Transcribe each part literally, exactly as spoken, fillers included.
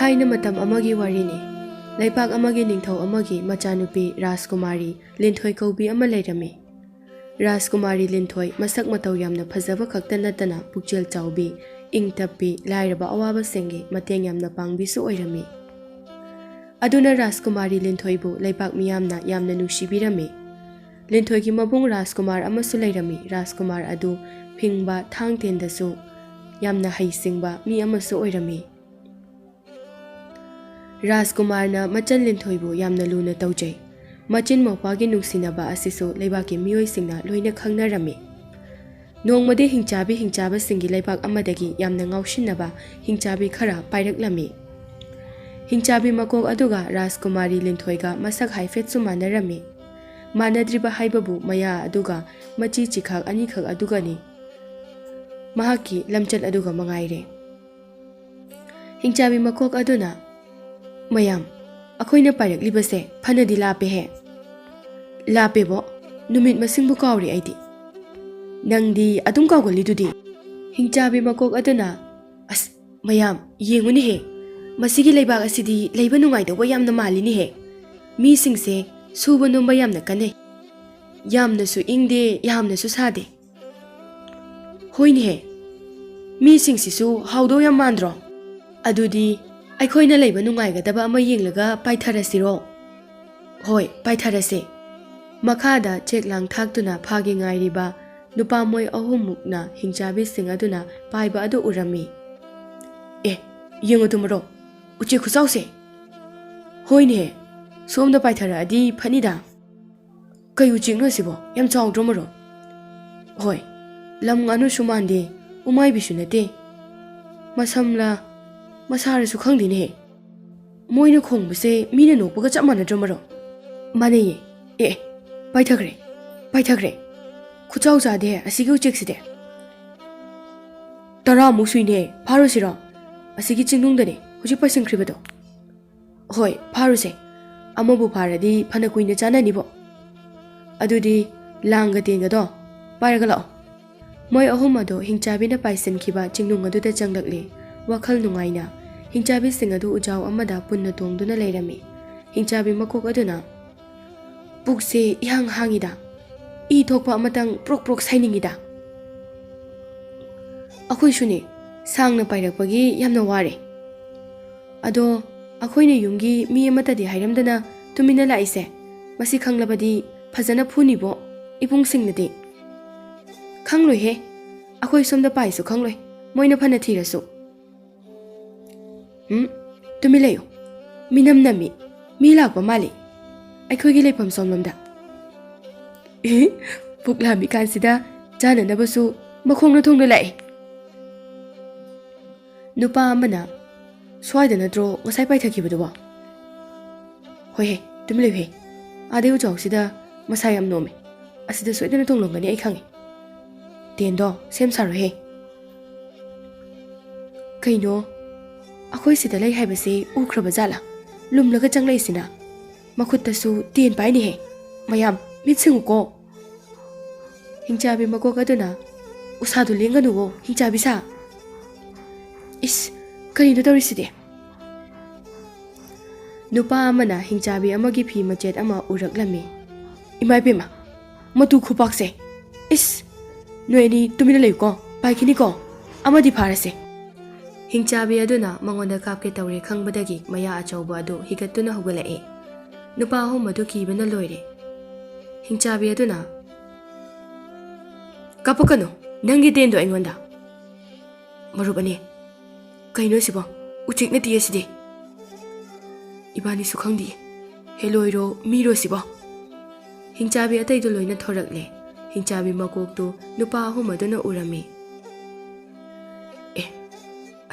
ꯊꯥꯏꯅ ꯃꯇꯝ ꯑꯃꯒꯤ ꯋꯥꯔꯤꯅꯤ꯫ ꯂꯩꯕꯥꯛ ꯑꯃꯒꯤ ꯅꯤꯡꯊꯧ ꯑꯃꯒꯤ ꯃꯆꯥꯅꯨꯄꯤ ꯔꯥꯖꯀꯨꯃꯥꯔꯤ ꯂꯤꯟꯊꯣꯏ ꯀꯧꯕꯤ ꯑꯃ ꯂꯩꯔꯝꯃꯤ꯫ ꯔꯥꯖꯀꯨꯃꯥꯔꯤ ꯂꯤꯟꯊꯣꯏ ꯃꯁꯛ ꯃꯇꯧ ꯌꯥꯝꯅ ꯐꯖꯕ ꯈꯛꯇ ꯅꯠꯇꯅ ꯄꯨꯛꯆꯦꯜ ꯆꯥꯎꯕꯤ, ꯏꯪ ꯇꯞꯄꯤ, ꯂꯥꯏꯔꯕ ꯑꯋꯥꯕꯁꯤꯡꯒꯤ ꯃꯇꯦꯡ ꯌꯥꯝꯅ ꯄꯥꯡꯕꯤꯁꯨ ꯑꯣꯏꯔꯝꯃꯤ꯫ ꯑꯗꯨꯅ ꯔꯥꯖꯀꯨꯃꯥꯔꯤ ꯂꯤꯟꯊꯣꯏꯕꯨ ꯂꯩꯕꯥꯛ ꯃꯤꯌꯥꯝꯅ ꯌꯥꯝꯅ ꯅꯨꯡꯁꯤꯕꯤꯔꯝꯃꯤ꯫ ꯂꯤꯟꯊꯣꯏꯒꯤ ꯃꯕꯨꯡ ꯔꯥꯖꯀꯨꯃꯥꯔ ꯑꯃꯁꯨ ꯂꯩꯔꯝꯃꯤ꯫ ꯔꯥꯖꯀꯨꯃꯥꯔ ꯑꯗꯨ ꯐꯤꯡꯕ, ꯊꯥꯡ ꯇꯦꯟꯗꯁꯨ ꯌꯥꯝꯅ ꯍꯩꯁꯤꯡꯕ ꯃꯤ ꯑꯃꯁꯨ ꯑꯣꯏꯔꯝꯃꯤ꯫ ꯔꯥꯖꯀꯨꯃꯥꯔꯅ ꯃꯆꯟ ꯂꯤꯟꯊꯣꯏꯕꯨ ꯌꯥꯝꯅ ꯂꯨꯅ ꯇꯧꯖꯩ꯫ ꯃꯆꯤꯟ ꯃꯧꯄ꯭ꯋꯥꯒꯤ ꯅꯨꯡꯁꯤꯅꯕ ꯑꯁꯤꯁꯨ ꯂꯩꯕꯥꯛꯀꯤ ꯃꯤꯑꯣꯏꯁꯤꯡꯅ ꯂꯣꯏꯅ ꯈꯪꯅꯔꯝꯃꯤ꯫ ꯅꯣꯡꯃꯗꯤ ꯍꯤꯡꯆꯥꯕꯤ ꯍꯤꯡꯆꯥꯕꯁꯤꯡꯒꯤ ꯂꯩꯕꯥꯛ ꯑꯃꯗꯒꯤ ꯌꯥꯝꯅ ꯉꯥꯎꯁꯤꯟꯅꯕ ꯍꯤꯡꯆꯥꯕꯤ ꯈꯔ ꯄꯥꯏꯔꯛꯂꯝꯃꯤ꯫ ꯍꯤꯡꯆꯥꯕꯤ ꯃꯀꯣꯛ ꯑꯗꯨꯒ ꯔꯥꯖꯀꯨꯃꯥꯔꯤ ꯂꯤꯟꯊꯣꯏꯒ ꯃꯁꯛ ꯍꯥꯏꯐꯦꯠꯁꯨ ꯃꯥꯟꯅꯔꯝꯃꯤ꯫ ꯃꯥꯟꯅꯗ꯭ꯔꯤꯕ ꯍꯥꯏꯕꯕꯨ ꯃꯌꯥ ꯑꯗꯨꯒ ꯃꯆꯤ ꯆꯤꯈꯥꯛ ꯑꯅꯤꯈꯛ ꯑꯗꯨꯒꯅꯤ꯫ ꯃꯍꯥꯛꯀꯤ ꯂꯝꯆꯠ ꯑꯗꯨꯒ ꯃꯉꯥꯏꯔꯦ꯫ ꯍꯤꯡꯆꯥꯕꯤ ꯃꯀꯣꯛ ꯑꯗꯨꯅ, "ꯃꯌꯥꯝ, ꯑꯩꯈꯣꯏꯅ ꯄꯥꯏꯔꯛꯂꯤꯕꯁꯦ ꯐꯅꯗꯤ ꯂꯥꯞꯄꯦꯍꯦ꯫" "ꯂꯥꯞꯄꯦꯕꯣ, ꯅꯨꯃꯤꯠ ꯃꯁꯤꯡꯕꯨ ꯀꯥꯎꯔꯦ ꯑꯩꯗꯤ꯫" "ꯅꯪꯗꯤ ꯑꯗꯨꯝ ꯀꯥꯎꯒꯜꯂꯤꯗꯨꯗꯤ?" ꯍꯤꯡꯆꯥꯕꯤ ꯃꯀꯣꯛ ꯑꯗꯨꯅ, "ꯑꯁ, ꯃꯌꯥꯝ, ꯌꯦꯡꯉꯨꯅꯦꯍꯦ, ꯃꯁꯤꯒꯤ ꯂꯩꯕꯥꯛ ꯑꯁꯤꯗꯤ ꯂꯩꯕ ꯅꯨꯡꯉꯥꯏꯗꯧꯕ ꯌꯥꯝꯅ ꯃꯥꯜꯂꯤꯅꯦꯍꯦ꯫ ꯃꯤꯁꯤꯡꯁꯦ ꯁꯨꯕ ꯅꯣꯝꯕ ꯌꯥꯝꯅ ꯀꯟꯅꯩ꯫ ꯌꯥꯝꯅꯁꯨ ꯏꯪꯗꯦ, ꯌꯥꯝꯅꯁꯨ ꯁꯥꯗꯦ꯫ ꯍꯣꯏꯅꯦꯍꯦ, ꯃꯤꯁꯤꯡꯁꯤꯁꯨ ꯍꯥꯎꯗꯧ ꯌꯥꯝ ꯃꯥꯟꯗ꯭ꯔꯣ? ꯑꯗꯨꯗꯤ ꯑꯩꯈꯣꯏꯅ ꯂꯩꯕ ꯅꯨꯡꯉꯥꯏꯒꯗꯕ ꯑꯃ ꯌꯦꯡꯂꯒ ꯄꯥꯏꯊꯔꯁꯤꯔꯣ?" "ꯍꯣꯏ, ꯄꯥꯏꯊꯔꯁꯦ꯫" ꯃꯈꯥꯗ ꯆꯦꯛ ꯂꯥꯡ ꯊꯥꯛꯇꯨꯅ ꯐꯥꯒꯦ ꯉꯥꯏꯔꯤꯕ ꯅꯨꯄꯥ ꯃꯣꯏ ꯑꯍꯨꯝꯃꯨꯛꯅ ꯍꯤꯡꯆꯥꯕꯤꯁꯤꯡ ꯑꯗꯨꯅ ꯄꯥꯏꯕ ꯑꯗꯨ ꯎꯔꯝꯃꯤ꯫ "ꯑꯦ, ꯌꯦꯡꯉꯨꯗꯨ ꯃꯔꯣ, ꯎꯆꯦꯛ ꯈꯨꯆꯥꯎꯁꯦ!" "ꯍꯣꯏꯅꯦꯍꯦ, ꯁꯣꯝꯗ ꯄꯥꯏꯊꯔꯛꯑꯗꯤ ꯐꯅꯤꯗ꯫" "ꯀꯩ ꯎꯆꯦꯛꯅꯣ ꯑꯁꯤꯕꯣ? ꯌꯥꯝ ꯆꯥꯎꯗ꯭ꯔꯣ ꯃꯔꯣ?" "ꯍꯣꯏ, ꯂꯝ ꯉꯥꯅꯨꯁꯨ ꯃꯥꯟꯗꯦ, ꯎꯃꯥꯏꯕꯤꯁꯨ ꯅꯠꯇꯦ꯫ ꯃꯁꯝꯂ ꯃꯁꯥꯔꯁꯨ ꯈꯪꯗꯦꯅꯦꯍꯦ꯫ ꯃꯣꯏꯅ ꯈꯣꯡꯕꯁꯦ ꯃꯤꯅ ꯅꯣꯛꯄꯒ ꯆꯞ ꯃꯥꯟꯅꯗ꯭ꯔꯣ ꯃꯔꯣ?" "ꯃꯥꯟꯅꯩꯌꯦ꯫ ꯑꯦ, ꯑꯦ, ꯄꯥꯏꯊꯈ꯭ꯔꯦ, ꯄꯥꯏꯊꯈ꯭ꯔꯦ꯫ ꯈꯨꯆꯥꯎ ꯆꯥꯗꯦ ꯑꯁꯤꯒꯤ ꯎꯆꯦꯛꯁꯤꯗꯤ꯫ ꯇꯔꯥꯃꯨꯛ ꯁꯨꯏꯅꯦ, ꯐꯥꯔꯨꯁꯤꯔꯣ? ꯑꯁꯤꯒꯤ ꯆꯤꯡꯅꯨꯡꯗꯅꯦ ꯍꯧꯖꯤꯛ ꯄꯥꯏꯁꯤꯟꯈ꯭ꯔꯤꯕꯗꯣ꯫" "ꯍꯣꯏ, ꯐꯥꯔꯨꯁꯦ꯫ ꯑꯃꯕꯨ ꯐꯥꯔꯗꯤ ꯐꯅ ꯀꯨꯏꯅ ꯆꯥꯅꯅꯤꯕꯣ꯫ ꯑꯗꯨꯗꯤ ꯂꯥꯡꯒ ꯇꯦꯟꯒꯗꯣ ꯄꯥꯏꯔꯒ ꯂꯥꯛꯑꯣ꯫" ꯃꯣꯏ ꯑꯍꯨꯝ ꯑꯗꯨ ꯍꯤꯡꯆꯥꯕꯤꯅ ꯄꯥꯏꯁꯤꯟꯈꯤꯕ ꯆꯤꯡꯅꯨꯡ ꯑꯗꯨꯗ ꯆꯪꯂꯛꯂꯦ, ꯋꯥꯈꯜ ꯅꯨꯡꯉꯥꯏꯅ꯫ ꯍꯤꯡꯆꯥꯕꯤꯁꯤꯡ ꯑꯗꯨ ꯎꯖꯥꯎ ꯑꯃꯗ ꯄꯨꯟꯅ ꯇꯣꯡꯗꯨꯅ ꯂꯩꯔꯝꯃꯤ꯫ ꯍꯤꯡꯆꯥꯕꯤ ꯃꯀꯣꯛ ꯑꯗꯨꯅ, "ꯄꯨꯛꯁꯦ ꯏꯍꯥꯡ ꯍꯥꯡꯉꯤꯗ, ꯏ ꯊꯣꯛꯄ ꯑꯃꯇꯪ ꯄ꯭ꯔꯣꯛ ꯄ꯭ꯔꯣꯛ ꯁꯥꯏꯅꯤꯡꯉꯤꯗ"꯫ "ꯑꯩꯈꯣꯏꯁꯨꯅꯦ, ꯁꯥꯡꯅ ꯄꯥꯏꯔꯛꯄꯒꯤ ꯌꯥꯝꯅ ꯋꯥꯔꯦ꯫ ꯑꯗꯣ ꯑꯩꯈꯣꯏꯅ ꯌꯨꯝꯒꯤ ꯃꯤ ꯑꯃꯠꯇꯗꯤ ꯍꯥꯏꯔꯝꯗꯅ ꯇꯨꯃꯤꯟꯅ ꯂꯥꯛꯏꯁꯦ, ꯃꯁꯤ ꯈꯪꯂꯕꯗꯤ ꯐꯖꯅ ꯐꯨꯅꯤꯕꯣ ꯏꯕꯨꯡꯁꯤꯡꯅꯗꯤ"꯫ "ꯈꯪꯂꯣꯏꯍꯦ, ꯑꯩꯈꯣꯏ ꯁꯣꯝꯗ ꯄꯥꯏꯁꯨ ꯈꯪꯂꯣꯏ, ꯃꯣꯏꯅ ꯐꯅ ꯊꯤꯔꯁꯨ"꯫ "ꯎꯝ, ꯇꯨꯃꯤꯟ ꯂꯩꯌꯨ, ꯃꯤꯅꯝ ꯅꯝꯃꯤ, ꯃꯤ ꯂꯥꯛꯄ ꯃꯥꯜꯂꯤ ꯑꯩꯈꯣꯏꯒꯤ ꯂꯩꯐꯝ ꯁꯣꯝꯂꯣꯝꯗ"꯫ "ꯑꯦ, ꯄꯨꯛ ꯂꯥꯝꯃꯤ ꯀꯥꯟꯁꯤꯗ ꯆꯥꯅꯅꯕꯁꯨ ꯃꯈꯣꯡꯅ ꯊꯣꯡꯅ ꯂꯥꯛꯑꯦ"꯫ ꯅꯨꯄꯥ ꯑꯃꯅ, "ꯁ꯭ꯋꯥꯏꯗ ꯅꯠꯇ꯭ꯔꯣ ꯉꯁꯥꯏ ꯄꯥꯏꯊꯈꯤꯕꯗꯨꯕꯣ?" "ꯍꯣꯏꯍꯦ, ꯇꯨꯃꯤꯟ ꯂꯩꯌꯨꯍꯦ, ꯑꯥꯗꯩ ꯎꯖꯥꯎꯁꯤꯗ ꯃꯁꯥ ꯌꯥꯝ ꯅꯣꯝꯃꯦ, ꯑꯁꯤꯗ ꯁꯣꯏꯗꯅ ꯇꯣꯡꯂꯝꯒꯅꯤ ꯑꯩ ꯈꯪꯉꯦ꯫ ꯇꯦꯟꯗꯣ ꯁꯦꯝ ꯁꯥꯔꯣꯍꯦ"꯫ "ꯀꯩꯅꯣ, ꯑꯩꯈꯣꯏ ꯁꯤꯗ ꯂꯩ ꯍꯥꯏꯕꯁꯦ ꯎꯈ꯭ꯔꯕ ꯖꯥꯠꯂꯥ? ꯂꯨꯝꯂꯒ ꯆꯪꯂꯛꯏꯁꯤꯅ꯫ ꯃꯈꯨꯠꯇꯁꯨ ꯇꯦꯟ ꯄꯥꯏꯅꯦꯍꯦ꯫ ꯃꯌꯥꯝ, ꯃꯤꯠ ꯁꯤꯡꯉꯨꯀꯣ"꯫ ꯍꯤꯡꯆꯥꯕꯤ ꯃꯀꯣꯛ ꯑꯗꯨꯅ, "ꯎꯁꯥꯗꯨ ꯂꯦꯡꯒꯅꯨꯋꯣ, ꯍꯤꯡꯆꯥꯕꯤ ꯁꯥ"꯫ "ꯏꯁ, ꯀꯔꯤꯅꯣ ꯇꯧꯔꯤꯁꯤꯗꯤ?" ꯅꯨꯄꯥ ꯑꯃꯅ ꯍꯤꯡꯆꯥꯕꯤ ꯑꯃꯒꯤ ꯐꯤ ꯃꯆꯦꯠ ꯑꯃ ꯎꯔꯛꯂꯝꯃꯤ꯫ "ꯏꯃꯥ ꯏꯕꯦꯝꯃ, ꯃꯇꯨ ꯈꯨꯄꯥꯛꯁꯦ! ꯏꯁ! ꯅꯣꯏ ꯑꯅꯤ ꯇꯨꯃꯤꯟꯅ ꯂꯩꯌꯨꯀꯣ, ꯄꯥꯏꯈꯤꯅꯤꯀꯣ, ꯑꯃꯗꯤ ꯐꯥꯔꯁꯦ"꯫ ꯍꯤꯡꯆꯥꯕꯤ ꯑꯗꯨꯅ ꯃꯉꯣꯟꯗ ꯀꯥꯞꯀꯦ ꯇꯧꯔꯦ ꯈꯪꯕꯗꯒꯤ ꯃꯌꯥ ꯑꯆꯧꯕ ꯑꯗꯨ ꯍꯤꯒꯠꯇꯨꯅ ꯍꯧꯒꯠꯂꯛꯏ꯫ ꯅꯨꯄꯥ ꯑꯍꯨꯝ ꯑꯗꯨ ꯀꯤꯕꯅ ꯂꯣꯏꯔꯦ꯫ ꯍꯤꯡꯆꯥꯕꯤ ꯑꯗꯨꯅ, "ꯀꯥꯞꯄꯛꯀꯅꯨ, ꯅꯪꯒꯤ ꯇꯦꯟꯗꯣ ꯑꯩꯉꯣꯟꯗ"꯫ "ꯃꯔꯨꯞ ꯑꯅꯤ, ꯀꯩꯅꯣ ꯁꯤꯕꯣ? ꯎꯆꯦꯛ ꯅꯠꯇꯤꯌꯦ ꯁꯤꯗꯤ꯫ ꯏꯕꯥꯅꯤꯁꯨ ꯈꯪꯗꯤꯌꯦ꯫ ꯍꯦꯂꯣꯏꯔꯣ, ꯃꯤꯔꯣ ꯁꯤꯕꯣ?" ꯍꯤꯡꯆꯥꯕꯤ ꯑꯇꯩꯗꯨ ꯂꯣꯏꯅ ꯊꯣꯔꯛꯂꯦ꯫ ꯍꯤꯡꯆꯥꯕꯤ ꯃꯀꯣꯛꯇꯨ ꯅꯨꯄꯥ ꯑꯍꯨꯝ ꯑꯗꯨꯅ ꯎꯔꯝꯃꯤ꯫ "ꯑꯦ,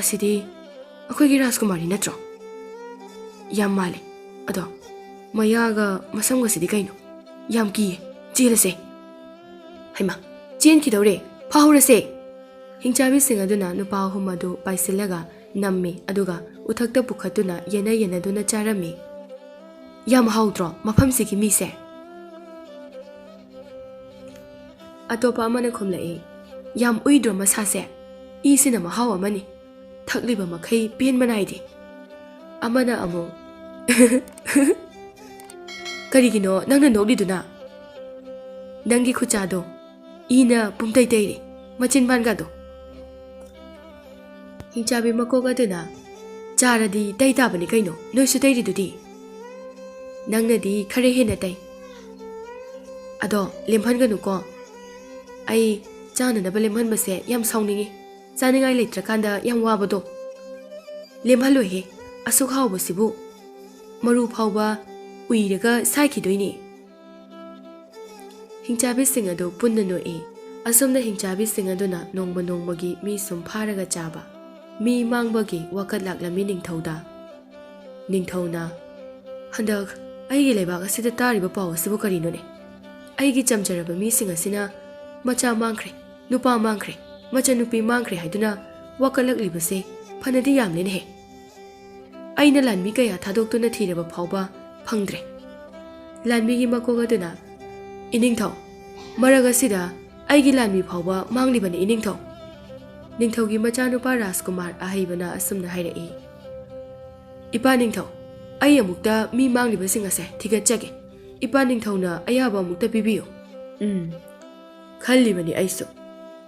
ꯑꯁꯤꯗꯤ ꯑꯩꯈꯣꯏꯒꯤ ꯔꯥꯖꯀꯨꯃꯥꯔꯤ ꯅꯠꯇ꯭ꯔꯣ? ꯌꯥꯝ ꯃꯥꯜꯂꯦ꯫ ꯑꯗꯣ ꯃꯌꯥꯒ ꯃꯁꯝꯒꯁꯤꯗꯤ ꯀꯩꯅꯣ? ꯌꯥꯝ ꯀꯤꯌꯦ꯫ ꯆꯦꯜꯂꯁꯦ"꯫ "ꯍꯩꯃꯥ, ꯆꯦꯟꯈꯤꯗꯧꯔꯦ, ꯐꯥꯍꯧꯔꯁꯦ"꯫ ꯍꯤꯡꯆꯥꯕꯤꯁꯤꯡ ꯑꯗꯨꯅ ꯅꯨꯄꯥ ꯑꯍꯨꯝ ꯑꯗꯨ ꯄꯥꯏꯁꯤꯜꯂꯒ ꯅꯝꯃꯤ, ꯑꯗꯨꯒ ꯎꯊꯛꯇ ꯄꯨꯈꯠꯇꯨꯅ ꯌꯦꯟꯅ ꯌꯦꯟꯅꯗꯨꯅ ꯆꯥꯔꯝꯃꯤ꯫ "ꯌꯥꯝ ꯍꯥꯎꯇ꯭ꯔꯣ ꯃꯐꯝꯁꯤꯒꯤ ꯃꯤꯁꯦ?" ꯑꯇꯣꯞꯄ ꯑꯃꯅ ꯈꯨꯝꯂꯛꯏ, "ꯌꯥꯝ ꯎꯏꯗ꯭ꯔꯣ ꯃꯁꯥꯁꯦ? ꯏꯁꯤꯅ ꯃꯍꯥꯎ ꯑꯃꯅꯤ"꯫ ꯊꯛꯂꯤꯕ ꯃꯈꯩ ꯄꯦꯟꯕ ꯅꯥꯏꯗꯦ꯫ ꯑꯃꯅ ꯑꯃꯨꯛ "ꯀꯔꯤꯒꯤꯅꯣ ꯅꯪꯅ ꯅꯣꯛꯂꯤꯗꯨꯅ? ꯅꯪꯒꯤ ꯈꯨꯠꯆꯥꯗꯣ ꯏꯅ ꯄꯨꯝꯇꯩ ꯇꯩꯔꯦ, ꯃꯆꯤꯟꯕꯥꯟꯒꯗꯣ"꯫ ꯍꯤꯡꯆꯥꯕꯤ ꯃꯀꯣꯛ ꯑꯗꯨꯅ "ꯆꯥꯔꯗꯤ ꯇꯩ ꯇꯥꯕꯅꯤ ꯀꯩꯅꯣ, ꯅꯣꯏꯁꯨ ꯇꯩꯔꯤꯗꯨꯗꯤ꯫ ꯅꯪꯅꯗꯤ ꯈꯔ ꯍꯦꯟꯅ ꯇꯩ꯫ ꯑꯗꯣ ꯂꯦꯝꯍꯟꯒꯅꯨꯀꯣ꯫ ꯑꯩ ꯆꯥꯅꯅꯕ ꯂꯦꯝꯍꯟꯕꯁꯦ ꯌꯥꯝ ꯁꯥꯎꯅꯤꯡꯉꯤ꯫ ꯆꯥꯅꯤꯡꯉꯥꯏ ꯂꯩꯇ꯭ꯔꯀꯥꯟꯗ ꯌꯥꯝ ꯋꯥꯕꯗꯣ꯫ ꯂꯦꯝꯍꯜꯂꯣꯏꯍꯦ, ꯑꯁꯨꯛ ꯍꯥꯎꯕꯁꯤꯕꯨ꯫ ꯃꯔꯨ ꯐꯥꯎꯕ ꯎꯏꯔꯒ ꯁꯥꯏꯈꯤꯗꯣꯏꯅꯦ"꯫ ꯍꯤꯡꯆꯥꯕꯤꯁꯤꯡ ꯑꯗꯨ ꯄꯨꯟꯅ ꯅꯣꯛꯏ꯫ ꯑꯁꯨꯝꯅ ꯍꯤꯡꯆꯥꯕꯤꯁꯤꯡ ꯑꯗꯨꯅ ꯅꯣꯡꯃ ꯅꯣꯡꯃꯒꯤ ꯃꯤ ꯁꯨꯝ ꯐꯥꯔꯒ ꯆꯥꯕ, ꯃꯤ ꯃꯥꯡꯕꯒꯤ ꯋꯥꯀꯠ ꯂꯥꯛꯂꯝꯃꯤ ꯅꯤꯡꯊꯧꯗ꯫ ꯅꯤꯡꯊꯧꯅ, "ꯍꯟꯗꯛ ꯑꯩꯒꯤ ꯂꯩꯕꯥꯛ ꯑꯁꯤꯗ ꯇꯥꯔꯤꯕ ꯄꯥꯎ ꯑꯁꯤꯕꯨ ꯀꯔꯤꯅꯣꯅꯦ? ꯑꯩꯒꯤ ꯆꯝꯖꯔꯕ ꯃꯤꯁꯤꯡ ꯑꯁꯤꯅ ꯃꯆꯥ ꯃꯥꯡꯈ꯭ꯔꯦ, ꯅꯨꯄꯥ ꯃꯥꯡꯈ꯭ꯔꯦ, ꯃꯆꯟꯅꯨꯄꯤ ꯃꯥꯡꯈ꯭ꯔꯦ ꯍꯥꯏꯗꯨꯅ ꯋꯥꯀꯠꯂꯛꯂꯤꯕꯁꯦ ꯐꯅꯗꯤ ꯌꯥꯝꯂꯦꯅꯦꯍꯦ꯫ ꯑꯩꯅ ꯂꯥꯟꯃꯤ ꯀꯌꯥ ꯊꯥꯗꯣꯛꯇꯨꯅ ꯊꯤꯔꯕ ꯐꯥꯎꯕ ꯐꯪꯗ꯭ꯔꯦ"꯫ ꯂꯥꯟꯃꯤꯒꯤ ꯃꯀꯣꯛ ꯑꯗꯨꯅ, "ꯏꯅꯤꯡꯊꯧ, ꯃꯔꯛ ꯑꯁꯤꯗ ꯑꯩꯒꯤ ꯂꯥꯟꯃꯤ ꯐꯥꯎꯕ ꯃꯥꯡꯂꯤꯕꯅꯤ ꯏꯅꯤꯡꯊꯧ"꯫ ꯅꯤꯡꯊꯧꯒꯤ ꯃꯆꯥꯅꯨꯄꯥ ꯔꯥꯖꯀꯨꯃꯥꯔ ꯑꯍꯩꯕꯅ ꯑꯁꯨꯝꯅ ꯍꯥꯏꯔꯛꯏ, "ꯏꯄꯥ ꯅꯤꯡꯊꯧ, ꯑꯩ ꯑꯃꯨꯛꯇ ꯃꯤ ꯃꯥꯡꯂꯤꯕꯁꯤꯡ ꯑꯁꯦ ꯊꯤꯒꯠꯆꯒꯦ꯫ ꯏꯄꯥ ꯅꯤꯡꯊꯧꯅ ꯑꯌꯥꯕ ꯑꯃꯨꯛꯇ ꯄꯤꯕꯤꯌꯨ"꯫ "ꯎꯝ, ꯈꯜꯂꯤꯕꯅꯤ ꯑꯩꯁꯨ꯫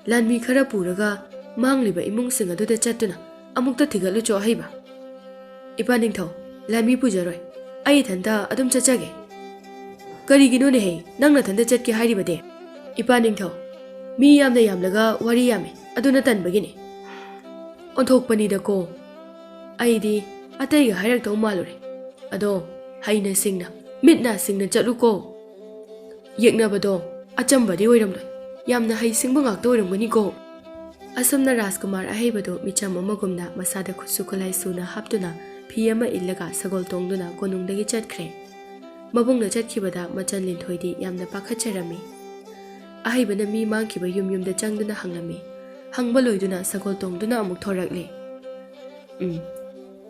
ꯂꯥꯟꯃꯤ ꯈꯔ ꯄꯨꯔꯒ ꯃꯥꯡꯂꯤꯕ ꯏꯃꯨꯡꯁꯤꯡ ꯑꯗꯨꯗ ꯆꯠꯇꯨꯅ ꯑꯃꯨꯛꯇ ꯊꯤꯒꯠꯂꯨꯆꯣ ꯑꯍꯩꯕ"꯫ "ꯏꯄꯥ ꯅꯤꯡꯊꯧ, ꯂꯥꯟꯃꯤ ꯄꯨꯖꯔꯣꯏ꯫ ꯑꯩ ꯏꯊꯟꯇ ꯑꯗꯨꯝ ꯆꯠꯆꯒꯦ"꯫ "ꯀꯔꯤꯒꯤꯅꯣꯅꯦꯍꯦ, ꯅꯪ ꯅꯊꯟꯇ ꯆꯠꯀꯦ ꯍꯥꯏꯔꯤꯕꯗꯤ?" "ꯏꯄꯥ ꯅꯤꯡꯊꯧ, ꯃꯤ ꯌꯥꯝꯅ ꯌꯥꯝꯂꯒ ꯋꯥꯔꯤ ꯌꯥꯝꯃꯤ, ꯑꯗꯨꯅ ꯇꯟꯕꯒꯤꯅꯤ"꯫ "ꯑꯣꯟꯊꯣꯛꯄꯅꯤꯗꯀꯣ, ꯑꯩꯗꯤ ꯑꯇꯩꯒ ꯍꯥꯏꯔꯛꯇꯧ ꯃꯥꯜꯂꯨꯔꯦ꯫ ꯑꯗꯣ ꯍꯩꯅ ꯁꯤꯡꯅ, ꯃꯤꯠ ꯅꯥ ꯁꯤꯡꯅ ꯆꯠꯂꯨꯀꯣ꯫ ꯌꯦꯛꯅꯕꯗꯣ ꯑꯆꯝꯕꯗꯤ ꯑꯣꯏꯔꯝꯂꯣꯏ, ꯌꯥꯝꯅ ꯍꯩꯁꯤꯡꯕ ꯉꯥꯛꯇ ꯑꯣꯏꯔꯝꯒꯅꯤꯀꯣ"꯫ ꯑꯁꯨꯝꯅ ꯔꯥꯖꯀꯨꯃꯥꯔ ꯑꯍꯩꯕꯗꯨ ꯃꯤꯆꯝ ꯑꯃꯒꯨꯝꯅ ꯃꯁꯥꯗ ꯈꯨꯠꯁꯨ ꯈꯨꯠꯂꯥꯏ ꯁꯨꯅ ꯍꯥꯞꯇꯨꯅ ꯐꯤ ꯑꯃ ꯏꯜꯂꯒ ꯁꯒꯣꯜ ꯇꯣꯡꯗꯨꯅ ꯀꯣꯅꯨꯡꯗꯒꯤ ꯆꯠꯈ꯭ꯔꯦ꯫ ꯃꯕꯨꯡꯅ ꯆꯠꯈꯤꯕꯗ ꯃꯆꯟ ꯂꯤꯟꯊꯣꯏꯗꯤ ꯌꯥꯝꯅ ꯄꯥꯈꯠꯆꯔꯝꯃꯤ꯫ ꯑꯍꯩꯕꯅ ꯃꯤ ꯃꯥꯡꯈꯤꯕ ꯌꯨꯝ ꯌꯨꯝꯗ ꯆꯪꯗꯨꯅ ꯍꯪꯂꯝꯃꯤ꯫ ꯍꯪꯕ ꯂꯣꯏꯗꯨꯅ ꯁꯒꯣꯜ ꯇꯣꯡꯗꯨꯅ ꯑꯃꯨꯛ ꯊꯣꯔꯛꯂꯦ꯫ ꯎꯝ,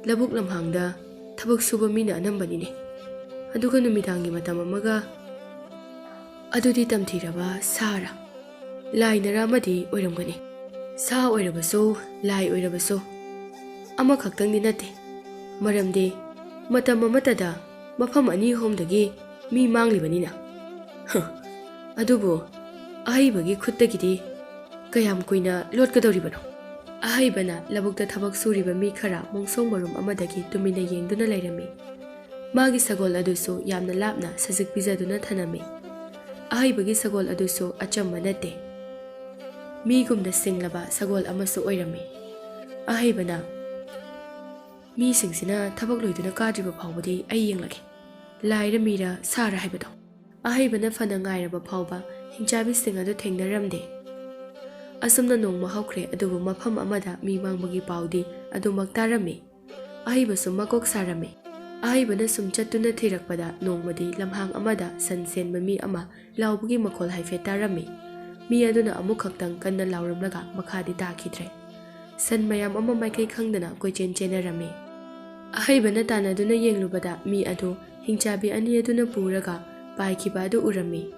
ꯂꯧꯕꯨꯛ ꯂꯝꯍꯥꯡꯗ ꯊꯕꯛ ꯁꯨꯕ ꯃꯤꯅ ꯑꯅꯝꯕꯅꯤꯅꯦ꯫ ꯑꯗꯨꯒ ꯅꯨꯃꯤꯗꯥꯡꯒꯤ ꯃꯇꯝ ꯑꯃꯒ, ꯑꯗꯨꯗꯤ ꯇꯝꯊꯤꯔꯕ ꯁꯥꯔ ꯂꯥꯏꯅꯔ ꯑꯃꯗꯤ ꯑꯣꯏꯔꯝꯒꯅꯤ꯫ ꯁꯥ ꯑꯣꯏꯔꯕꯁꯨ, ꯂꯥꯏ ꯑꯣꯏꯔꯕꯁꯨ, ꯑꯃꯈꯛꯇꯪꯗꯤ ꯅꯠꯇꯦ꯫ ꯃꯔꯝꯗꯤ ꯃꯇꯝ ꯑꯃꯠꯇꯗ ꯃꯐꯝ ꯑꯅꯤ ꯑꯍꯨꯝꯗꯒꯤ ꯃꯤ ꯃꯥꯡꯂꯤꯕꯅꯤꯅ꯫ ꯍ, ꯑꯗꯨꯕꯨ ꯑꯍꯩꯕꯒꯤ ꯈꯨꯠꯇꯒꯤꯗꯤ ꯀꯌꯥꯝ ꯀꯨꯏꯅ ꯂꯣꯠꯀꯗꯧꯔꯤꯕꯅꯣ? ꯑꯍꯩꯕꯅ ꯂꯧꯕꯨꯛꯇ ꯊꯕꯛ ꯁꯨꯔꯤꯕ ꯃꯤ ꯈꯔ ꯃꯣꯡꯁꯣꯡ ꯃꯔꯨꯝ ꯑꯃꯗꯒꯤ ꯇꯨꯃꯤꯟꯅ ꯌꯦꯡꯗꯨꯅ ꯂꯩꯔꯝꯃꯤ꯫ ꯃꯥꯒꯤ ꯁꯒꯣꯜ ꯑꯗꯨꯁꯨ ꯌꯥꯝꯅ ꯂꯥꯞꯅ ꯁꯖꯤꯛ ꯄꯤꯖꯗꯨꯅ ꯊꯅꯝꯃꯤ꯫ ꯑꯍꯩꯕꯒꯤ ꯁꯒꯣꯜ ꯑꯗꯨꯁꯨ ꯑꯆꯝꯕ ꯅꯠꯇꯦ꯫ ꯃꯤꯒꯨꯝꯅ ꯁꯤꯡꯂꯕ ꯁꯒꯣꯜ ꯑꯃꯁꯨ ꯑꯣꯏꯔꯝꯃꯤ꯫ ꯑꯍꯩꯕꯅ, "ꯃꯤꯁꯤꯡꯁꯤꯅ ꯊꯕꯛ ꯂꯣꯏꯗꯨꯅ ꯀꯥꯗ꯭ꯔꯤꯕ ꯐꯥꯎꯕꯗꯤ ꯑꯩ ꯌꯦꯡꯂꯒꯦ꯫ ꯂꯥꯏꯔ ꯃꯤꯔ ꯁꯥꯔ ꯍꯥꯏꯕꯗꯣ꯫" ꯑꯍꯩꯕꯅ ꯐꯅ ꯉꯥꯏꯔꯕ ꯐꯥꯎꯕ ꯍꯤꯡꯆꯥꯕꯤꯁꯤꯡ ꯑꯗꯨ ꯊꯦꯡꯅꯔꯝꯗꯦ꯫ ꯑꯁꯨꯝꯅ ꯅꯣꯡꯃ ꯍꯧꯈ꯭ꯔꯦ, ꯑꯗꯨꯕꯨ ꯃꯐꯝ ꯑꯃꯗ ꯃꯤ ꯃꯥꯡꯕꯒꯤ ꯄꯥꯎꯗꯤ ꯑꯗꯨꯃꯛ ꯇꯥꯔꯝꯃꯤ꯫ ꯑꯍꯩꯕꯁꯨ ꯃꯀꯣꯛ ꯁꯥꯔꯝꯃꯤ꯫ ꯑꯍꯩꯕꯅ ꯁꯨꯝ ꯆꯠꯇꯨꯅ ꯊꯤꯔꯛꯄꯗ ꯅꯣꯡꯃꯗꯤ ꯂꯝꯍꯥꯡ ꯑꯃꯗ ꯁꯟ ꯁꯦꯟꯕ ꯃꯤ ꯑꯃ ꯂꯥꯎꯕꯒꯤ ꯃꯈꯣꯜ ꯍꯥꯏꯐꯦꯠ ꯇꯥꯔꯝꯃꯤ꯫ ꯃꯤ ꯑꯗꯨꯅ ꯑꯃꯨꯛ ꯈꯛꯇꯪ ꯀꯟꯅ ꯂꯥꯎꯔꯝꯂꯒ ꯃꯈꯥꯗꯤ ꯇꯥꯈꯤꯗ꯭ꯔꯦ꯫ ꯁꯟ ꯃꯌꯥꯝ ꯑꯃ ꯃꯥꯏꯀꯩ ꯈꯪꯗꯅ ꯀꯣꯏꯆꯦꯟ ꯆꯦꯟꯅꯔꯝꯃꯤ꯫ ꯑꯍꯩꯕꯅ ꯇꯥꯟꯅꯗꯨꯅ ꯌꯦꯡꯂꯨꯕꯗ ꯃꯤ ꯑꯗꯨ ꯍꯤꯡꯆꯥꯕꯤ ꯑꯅꯤ ꯑꯗꯨꯅ ꯄꯨꯔꯒ ꯄꯥꯏꯈꯤꯕ ꯑꯗꯨ ꯎꯔꯝꯃꯤ꯫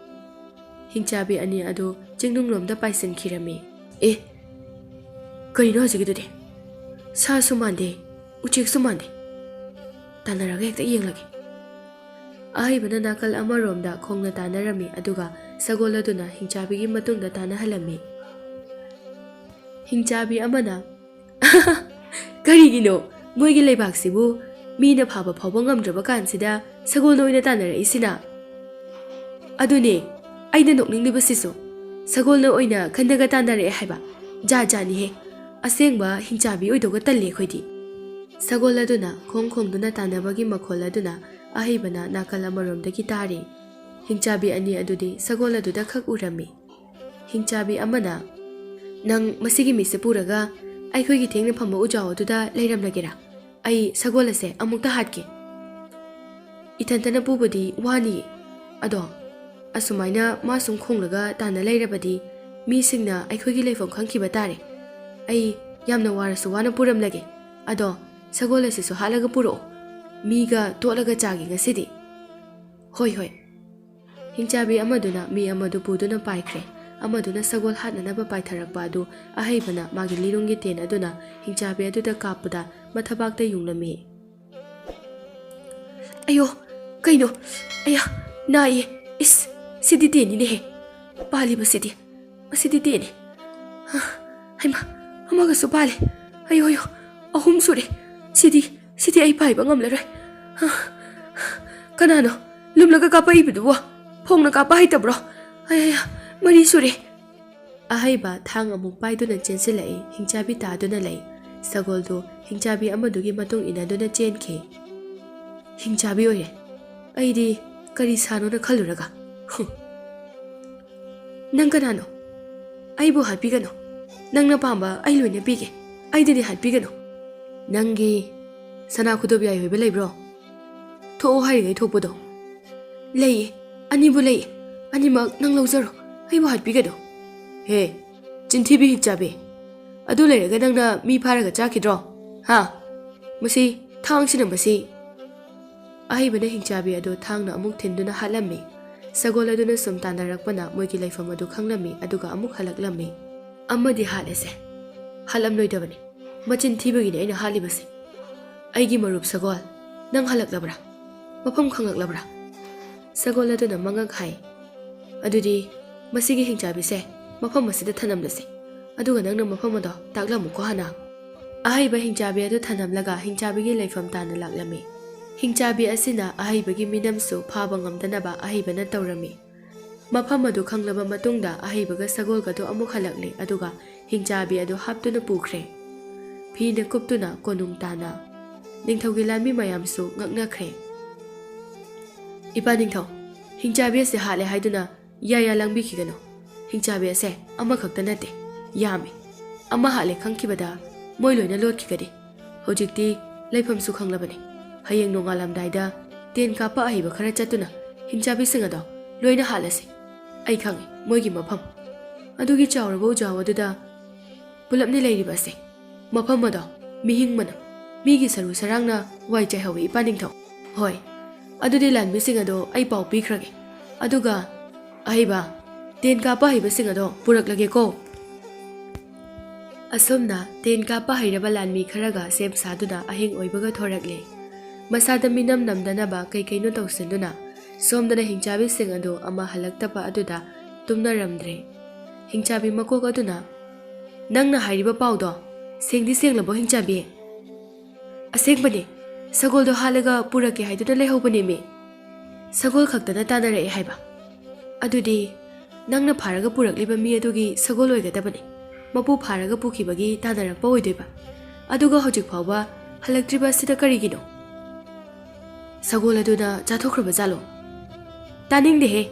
ꯍꯤꯡꯆꯥꯕꯤ ꯑꯅꯤ ꯑꯗꯨ ꯆꯤꯡꯅꯨꯡꯂꯣꯝꯗ ꯄꯥꯏꯁꯤꯟꯈꯤꯔꯝꯃꯤ꯫ "ꯑꯦ, ꯀꯔꯤꯅꯣ ꯍꯧꯖꯤꯛꯀꯤꯗꯨꯗꯤ? ꯁꯥꯁꯨ ꯃꯥꯟꯗꯦ, ꯎꯆꯦꯛꯁꯨ ꯃꯥꯟꯗꯦ꯫ ꯇꯥꯟꯅꯔꯒ ꯍꯦꯛꯇ ꯌꯦꯡꯂꯒꯦ꯫" ꯑꯍꯩꯕꯅ ꯅꯥꯀꯜ ꯑꯃꯔꯣꯝꯗ ꯈꯣꯡꯅ ꯇꯥꯟꯅꯔꯝꯃꯤ, ꯑꯗꯨꯒ ꯁꯒꯣꯜ ꯑꯗꯨꯅ ꯍꯤꯡꯆꯥꯕꯤꯒꯤ ꯃꯇꯨꯡꯗ ꯇꯥꯟꯅꯍꯜꯂꯝꯃꯤ꯫ ꯍꯤꯡꯆꯥꯕꯤ ꯑꯃꯅ, "ꯀꯔꯤꯒꯤꯅꯣ ꯃꯣꯏꯒꯤ ꯂꯩꯕꯥꯛꯁꯤꯕꯨ ꯃꯤꯅ ꯐꯥꯕ ꯐꯥꯎꯕ ꯉꯝꯗ꯭ꯔꯕ ꯀꯥꯟꯁꯤꯗ ꯁꯒꯣꯜꯅ ꯑꯣꯏꯅ ꯇꯥꯟꯅꯔꯛꯏꯁꯤꯅ?" "ꯑꯗꯨꯅꯦ ꯑꯩꯅ ꯅꯣꯛꯅꯤꯡꯂꯤꯕꯁꯤꯁꯨ, ꯁꯒꯣꯜꯅ ꯑꯣꯏꯅ ꯈꯟꯗꯒ ꯇꯥꯟꯅꯔꯛꯑꯦ ꯍꯥꯏꯕ꯫ ꯖꯥꯠ ꯖꯥꯠꯅꯤꯍꯦ꯫ ꯑꯁꯦꯡꯕ ꯍꯤꯡꯆꯥꯕꯤ ꯑꯣꯏꯗꯧꯒ ꯇꯜꯂꯦ ꯑꯩꯈꯣꯏꯗꯤ꯫" ꯁꯒꯣꯜ ꯑꯗꯨꯅ ꯈꯣꯡ ꯈꯣꯡꯗꯨꯅ ꯇꯥꯟꯅꯕꯒꯤ ꯃꯈꯣꯜ ꯑꯗꯨꯅ ꯑꯍꯩꯕꯅ ꯅꯥꯀꯜ ꯑꯃꯔꯣꯝꯗꯒꯤ ꯇꯥꯔꯤ꯫ ꯍꯤꯡꯆꯥꯕꯤ ꯑꯅꯤ ꯑꯗꯨꯗꯤ ꯁꯒꯣꯜ ꯑꯗꯨꯗ ꯈꯛ ꯎꯔꯝꯃꯤ꯫ ꯍꯤꯡꯆꯥꯕꯤ ꯑꯃꯅ, "ꯅꯪ ꯃꯁꯤꯒꯤ ꯃꯤꯁꯦ ꯄꯨꯔꯒ ꯑꯩꯈꯣꯏꯒꯤ ꯊꯦꯡꯅ ꯐꯝꯕ ꯎꯖꯥꯎ ꯑꯗꯨꯗ ꯂꯩꯔꯝꯂꯒꯦꯔꯥ? ꯑꯩ ꯁꯒꯣꯜ ꯑꯁꯦ ꯑꯃꯨꯛꯇ ꯍꯥꯠꯀꯦ꯫ ꯏꯊꯟꯇꯅ ꯄꯨꯕꯗꯤ ꯋꯥꯅꯤꯌꯦ꯫ ꯑꯗꯣ ꯑꯁꯨꯃꯥꯏꯅ ꯃꯥ ꯁꯨꯝ ꯈꯣꯡꯂꯒ ꯇꯥꯟꯅ ꯂꯩꯔꯕꯗꯤ ꯃꯤꯁꯤꯡꯅ ꯑꯩꯈꯣꯏꯒꯤ ꯂꯩꯐꯝ ꯈꯪꯈꯤꯕ ꯇꯥꯔꯦ꯫ ꯑꯩ ꯌꯥꯝꯅ ꯋꯥꯔꯁꯨ ꯋꯥꯅ ꯄꯨꯔꯝꯂꯒꯦ꯫ ꯑꯗꯣ ꯁꯒꯣꯜ ꯑꯁꯤꯁꯨ ꯍꯥꯠꯂꯒ ꯄꯨꯔꯛꯑꯣ꯫ ꯃꯤꯒ ꯇꯣꯠꯂꯒ ꯆꯥꯒꯦ ꯉꯁꯤꯗꯤ꯫" "ꯍꯣꯏ, ꯍꯣꯏ꯫" ꯍꯤꯡꯆꯥꯕꯤ ꯑꯃꯗꯨꯅ ꯃꯤ ꯑꯃꯗꯨ ꯄꯨꯗꯨꯅ ꯄꯥꯏꯈ꯭ꯔꯦ꯫ ꯑꯃꯗꯨꯅ ꯁꯒꯣꯜ ꯍꯥꯠꯅꯅꯕ ꯄꯥꯏꯊꯔꯛꯄ ꯑꯗꯨ ꯑꯍꯩꯕꯅ ꯃꯥꯒꯤ ꯂꯤꯔꯨꯡꯒꯤ ꯇꯦꯟ ꯑꯗꯨꯅ ꯍꯤꯡꯆꯥꯕꯤ ꯑꯗꯨꯗ ꯀꯥꯞꯄꯗ ꯃꯊꯕꯥꯛꯇ ꯌꯨꯡꯂꯝꯃꯤ꯫ "ꯑꯌꯣ, ꯀꯩꯅꯣ? ꯑꯌꯥ, ꯅꯥꯏꯌꯦ꯫ ꯏꯁ, ꯁꯤꯗꯤ ꯇꯦꯟꯅꯤꯅꯦꯍꯦ꯫ ꯄꯥꯜꯂꯤꯕꯁꯤꯗꯤ, ꯃꯁꯤꯗꯤ ꯇꯦꯟꯅꯤ꯫ ꯍꯥ, ꯍꯩꯃꯥ, ꯑꯃꯒꯁꯨ ꯄꯥꯜꯂꯦ꯫ ꯑꯌꯣ, ꯑꯌꯣ, ꯑꯍꯨꯝ ꯁꯨꯔꯦ꯫ ꯁꯤꯗꯤ, ꯁꯤꯗꯤ ꯑꯩ ꯄꯥꯏꯕ ꯉꯝꯂꯔꯣꯏ꯫ ꯍꯥ, ꯀꯅꯥꯅꯣ ꯂꯨꯝꯂꯒ ꯀꯥꯞꯄꯛꯏꯕꯗꯨꯕꯣ? ꯐꯣꯡꯅ ꯀꯥꯞꯄ ꯍꯩꯇꯕ꯭ꯔꯣ? ꯑꯌꯥ, ꯃꯔꯤ ꯁꯨꯔꯦ꯫" ꯑꯍꯩꯕ ꯊꯥꯡ ꯑꯃꯨꯛ ꯄꯥꯏꯗꯨꯅ ꯆꯦꯟꯁꯤꯜꯂꯛꯏ꯫ ꯍꯤꯡꯆꯥꯕꯤ ꯇꯥꯗꯨꯅ ꯂꯩ꯫ ꯁꯒꯣꯜꯗꯨ ꯍꯤꯡꯆꯥꯕꯤ ꯑꯃꯗꯨꯒꯤ ꯃꯇꯨꯡ ꯏꯟꯅꯗꯨꯅ ꯆꯦꯟꯈꯤ꯫ "ꯍꯤꯡꯆꯥꯕꯤ ꯑꯣꯏꯔꯦ꯫ ꯑꯩꯗꯤ ꯀꯔꯤ ꯁꯥꯅꯣꯅ ꯈꯜꯂꯨꯔꯒ꯫ ꯍꯨꯝ꯫ ꯅꯪ ꯀꯅꯥꯅꯣ? ꯑꯩꯕꯨ ꯍꯥꯠꯄꯤꯒꯅꯨ꯫ ꯅꯪꯅ ꯄꯥꯝꯕ ꯑꯩ ꯂꯣꯏꯅ ꯄꯤꯒꯦ꯫ ꯑꯩꯗꯗꯤ ꯍꯥꯠꯄꯤꯒꯅꯨ꯫" "ꯅꯪꯒꯤ ꯁꯅꯥ ꯈꯨꯗꯣꯞ ꯌꯥꯏ ꯑꯣꯏꯕ ꯂꯩꯕ꯭ꯔꯣ? ꯊꯣꯛꯑꯣ ꯍꯥꯏꯔꯤꯉꯩ ꯊꯣꯛꯄꯗꯣ꯫" "ꯂꯩꯌꯦ, ꯑꯅꯤꯕꯨ ꯂꯩꯌꯦ꯫ ꯑꯅꯤꯃꯛ ꯅꯪ ꯂꯧꯖꯔꯣ, ꯑꯩꯕꯨ ꯍꯥꯠꯄꯤꯒꯅꯨ꯫" "ꯍꯦ, ꯆꯤꯟꯊꯤꯕꯤ ꯍꯤꯡꯆꯥꯕꯤ, ꯑꯗꯨ ꯂꯩꯔꯒ ꯅꯪꯅ ꯃꯤ ꯐꯥꯔꯒ ꯆꯥꯈꯤꯗ꯭ꯔꯣ? ꯍꯥ? ꯃꯁꯤ ꯊꯥꯡꯁꯤꯅ ꯃꯁꯤ꯫" ꯑꯍꯩꯕꯅ ꯍꯤꯡꯆꯥꯕꯤ ꯑꯗꯨ ꯊꯥꯡꯅ ꯑꯃꯨꯛ ꯊꯤꯟꯗꯨꯅ ꯍꯥꯠꯂꯝꯃꯤ꯫ ꯁꯒꯣꯜ ꯑꯗꯨꯅ ꯁꯨꯝ ꯇꯥꯟꯅꯔꯛꯄꯅ ꯃꯣꯏꯒꯤ ꯂꯩꯐꯝ ꯑꯗꯨ ꯈꯪꯂꯝꯃꯤ, ꯑꯗꯨꯒ ꯑꯃꯨꯛ ꯍꯜꯂꯛꯂꯝꯃꯤ꯫ "ꯑꯃꯗꯤ ꯍꯥꯠꯂꯦꯁꯦ꯫ ꯍꯥꯠꯂꯝꯂꯣꯏꯗꯕꯅꯤ꯫ ꯃꯆꯤꯟ ꯊꯤꯕꯒꯤꯅꯤ ꯑꯩꯅ ꯍꯥꯠꯂꯤꯕꯁꯦ꯫ ꯑꯩꯒꯤ ꯃꯔꯨꯞ ꯁꯒꯣꯜ, ꯅꯪ ꯍꯜꯂꯛꯂꯕ꯭ꯔꯥ? ꯃꯐꯝ ꯈꯪꯂꯛꯂꯕ꯭ꯔꯥ?" ꯁꯒꯣꯜ ꯑꯗꯨꯅ ꯃꯉꯛ ꯍꯥꯏ꯫ "ꯑꯗꯨꯗꯤ ꯃꯁꯤꯒꯤ ꯍꯤꯡꯆꯥꯕꯤꯁꯦ ꯃꯐꯝ ꯑꯁꯤꯗ ꯊꯅꯝꯂꯁꯤ꯫ ꯑꯗꯨꯒ ꯅꯪꯅ ꯃꯐꯝ ꯑꯗꯣ ꯇꯥꯛꯂꯝꯃꯨꯀꯣ ꯍꯥꯟꯅ꯫" ꯑꯍꯩꯕ ꯍꯤꯡꯆꯥꯕꯤ ꯑꯗꯨ ꯊꯅꯝꯂꯒ ꯍꯤꯡꯆꯥꯕꯤꯒꯤ ꯂꯩꯐꯝ ꯇꯥꯟꯅ ꯂꯥꯛꯂꯝꯃꯤ꯫ ꯍꯤꯡꯆꯥꯕꯤ ꯑꯁꯤꯅ ꯑꯍꯩꯕꯒꯤ ꯃꯤꯅꯝꯁꯨ ꯐꯥꯕ ꯉꯝꯗꯅꯕ ꯑꯍꯩꯕꯅ ꯇꯧꯔꯝꯃꯤ꯫ ꯃꯐꯝ ꯑꯗꯨ ꯈꯪꯂꯕ ꯃꯇꯨꯡꯗ ꯑꯍꯩꯕꯒ ꯁꯒꯣꯜꯒꯗꯨ ꯑꯃꯨꯛ ꯍꯜꯂꯛꯂꯦ, ꯑꯗꯨꯒ ꯍꯤꯡꯆꯥꯕꯤ ꯑꯗꯨ ꯍꯥꯞꯇꯨꯅ ꯄꯨꯈ꯭ꯔꯦ꯫ ꯐꯤꯅ ꯀꯨꯞꯇꯨꯅ ꯀꯣꯅꯨꯡ ꯇꯥꯅ꯫ ꯅꯤꯡꯊꯧꯒꯤ ꯂꯥꯟꯃꯤ ꯃꯌꯥꯝꯁꯨ ꯉꯛꯅꯈ꯭ꯔꯦ꯫ "ꯏꯄꯥ ꯅꯤꯡꯊꯧ, ꯍꯤꯡꯆꯥꯕꯤ ꯑꯁꯤ ꯍꯥꯠꯂꯦ ꯍꯥꯏꯗꯨꯅ ꯌꯥ ꯌꯥ ꯂꯥꯡꯕꯤꯈꯤꯒꯅꯨ꯫ ꯍꯤꯡꯆꯥꯕꯤ ꯑꯁꯦ ꯑꯃꯈꯛꯇ ꯅꯠꯇꯦ, ꯌꯥꯝꯃꯤ꯫ ꯑꯃ ꯍꯥꯠꯂꯦ ꯈꯪꯈꯤꯕꯗ ꯃꯣꯏ ꯂꯣꯏꯅ ꯂꯣꯠꯈꯤꯒꯅꯤ꯫ ꯍꯧꯖꯤꯛꯇꯤ ꯂꯩꯐꯝꯁꯨ ꯈꯪꯂꯕꯅꯤ꯫ ꯍꯌꯦꯡ ꯅꯣꯡꯉꯥꯜꯂꯝꯗꯥꯏꯗ ꯇꯦꯟ ꯀꯥꯞꯄ ꯑꯍꯩꯕ ꯈꯔ ꯆꯠꯇꯨꯅ ꯍꯤꯡꯆꯥꯕꯤꯁꯤꯡ ꯑꯗꯣ ꯂꯣꯏꯅ ꯍꯥꯠꯂꯁꯤ꯫ ꯑꯩ ꯈꯪꯏ ꯃꯣꯏꯒꯤ ꯃꯐꯝ꯫ ꯑꯗꯨꯒꯤ ꯆꯥꯎꯔꯕ ꯎꯖꯥꯎ ꯑꯗꯨꯗ ꯄꯨꯂꯞꯅꯤ ꯂꯩꯔꯤꯕ ꯑꯁꯦ꯫ ꯃꯐꯝ ꯑꯗꯣ ꯃꯤꯍꯤꯡ ꯃꯅꯝ, ꯃꯤꯒꯤ ꯁꯔꯨ ꯁꯔꯥꯡꯅ ꯋꯥꯏ ꯆꯥꯏꯍꯧꯏ, ꯏꯄꯥ ꯅꯤꯡꯊꯧ꯫ ꯍꯣꯏ, ꯑꯗꯨꯗꯤ ꯂꯥꯟꯃꯤꯁꯤꯡ ꯑꯗꯣ ꯑꯩ ꯄꯥꯎ ꯄꯤꯈ꯭ꯔꯒꯦ꯫ ꯑꯗꯨꯒ ꯑꯍꯩꯕ, ꯇꯦꯟ ꯀꯥꯞꯄ ꯍꯩꯕꯁꯤꯡ ꯑꯗꯣ ꯄꯨꯔꯛꯂꯒꯦꯀꯣ꯫ ꯑꯁꯨꯝꯅ ꯇꯦꯟ ꯀꯥꯞꯄ ꯍꯩꯔꯕ ꯂꯥꯟꯃꯤ ꯈꯔꯒ ꯁꯦꯝ ꯁꯥꯗꯨꯅ ꯑꯍꯤꯡ ꯑꯣꯏꯕꯒ ꯊꯣꯔꯛꯂꯦ꯫ ꯃꯁꯥꯗ ꯃꯤꯅꯝ ꯅꯝꯗꯅꯕ ꯀꯩ ꯀꯩꯅꯣ ꯇꯧꯁꯤꯟꯗꯨꯅ ꯁꯣꯝꯗꯅ ꯍꯤꯡꯆꯥꯕꯤꯁꯤꯡ ꯑꯗꯨ ꯑꯃ ꯍꯜꯂꯛꯇꯕ ꯑꯗꯨꯗ ꯇꯨꯝꯅꯔꯝꯗ꯭ꯔꯦ꯫ ꯍꯤꯡꯆꯥꯕꯤ ꯃꯀꯣꯛ ꯑꯗꯨꯅ, "ꯅꯪꯅ ꯍꯥꯏꯔꯤꯕ ꯄꯥꯎꯗꯣ ꯁꯦꯡꯗꯤ ꯁꯦꯡꯂꯕꯣ, ꯍꯤꯡꯆꯥꯕꯤ?" "ꯑꯁꯦꯡꯕꯅꯦ, ꯁꯒꯣꯜꯗꯣ ꯍꯥꯠꯂꯒ ꯄꯨꯔꯛꯀꯦ ꯍꯥꯏꯗꯨꯅ ꯂꯩꯍꯧꯕꯅꯦꯃꯤ꯫ ꯁꯒꯣꯜ ꯈꯛꯇꯅ ꯇꯥꯟꯅꯔꯛꯑꯦ ꯍꯥꯏꯕ꯫ ꯑꯗꯨꯗꯤ ꯅꯪꯅ ꯐꯥꯔꯒ ꯄꯨꯔꯛꯂꯤꯕ ꯃꯤ ꯑꯗꯨꯒꯤ ꯁꯒꯣꯜ ꯑꯣꯏꯒꯗꯕꯅꯤ꯫ ꯃꯄꯨ ꯐꯥꯔꯒ ꯄꯨꯈꯤꯕꯒꯤ ꯇꯥꯟꯅꯔꯛꯄ ꯑꯣꯏꯗꯣꯏꯕ꯫ ꯑꯗꯨꯒ ꯍꯧꯖꯤꯛ ꯐꯥꯎꯕ ꯍꯜꯂꯛꯇ꯭ꯔꯤꯕ ꯑꯁꯤꯗ ꯀꯔꯤꯒꯤꯅꯣ?" "ꯁꯒꯣꯜ ꯑꯗꯨꯅ ꯆꯥꯊꯣꯛꯈ꯭ꯔꯕ ꯖꯥꯠꯂꯣ?" "ꯇꯥꯅꯤꯡꯗꯦꯍꯦ꯫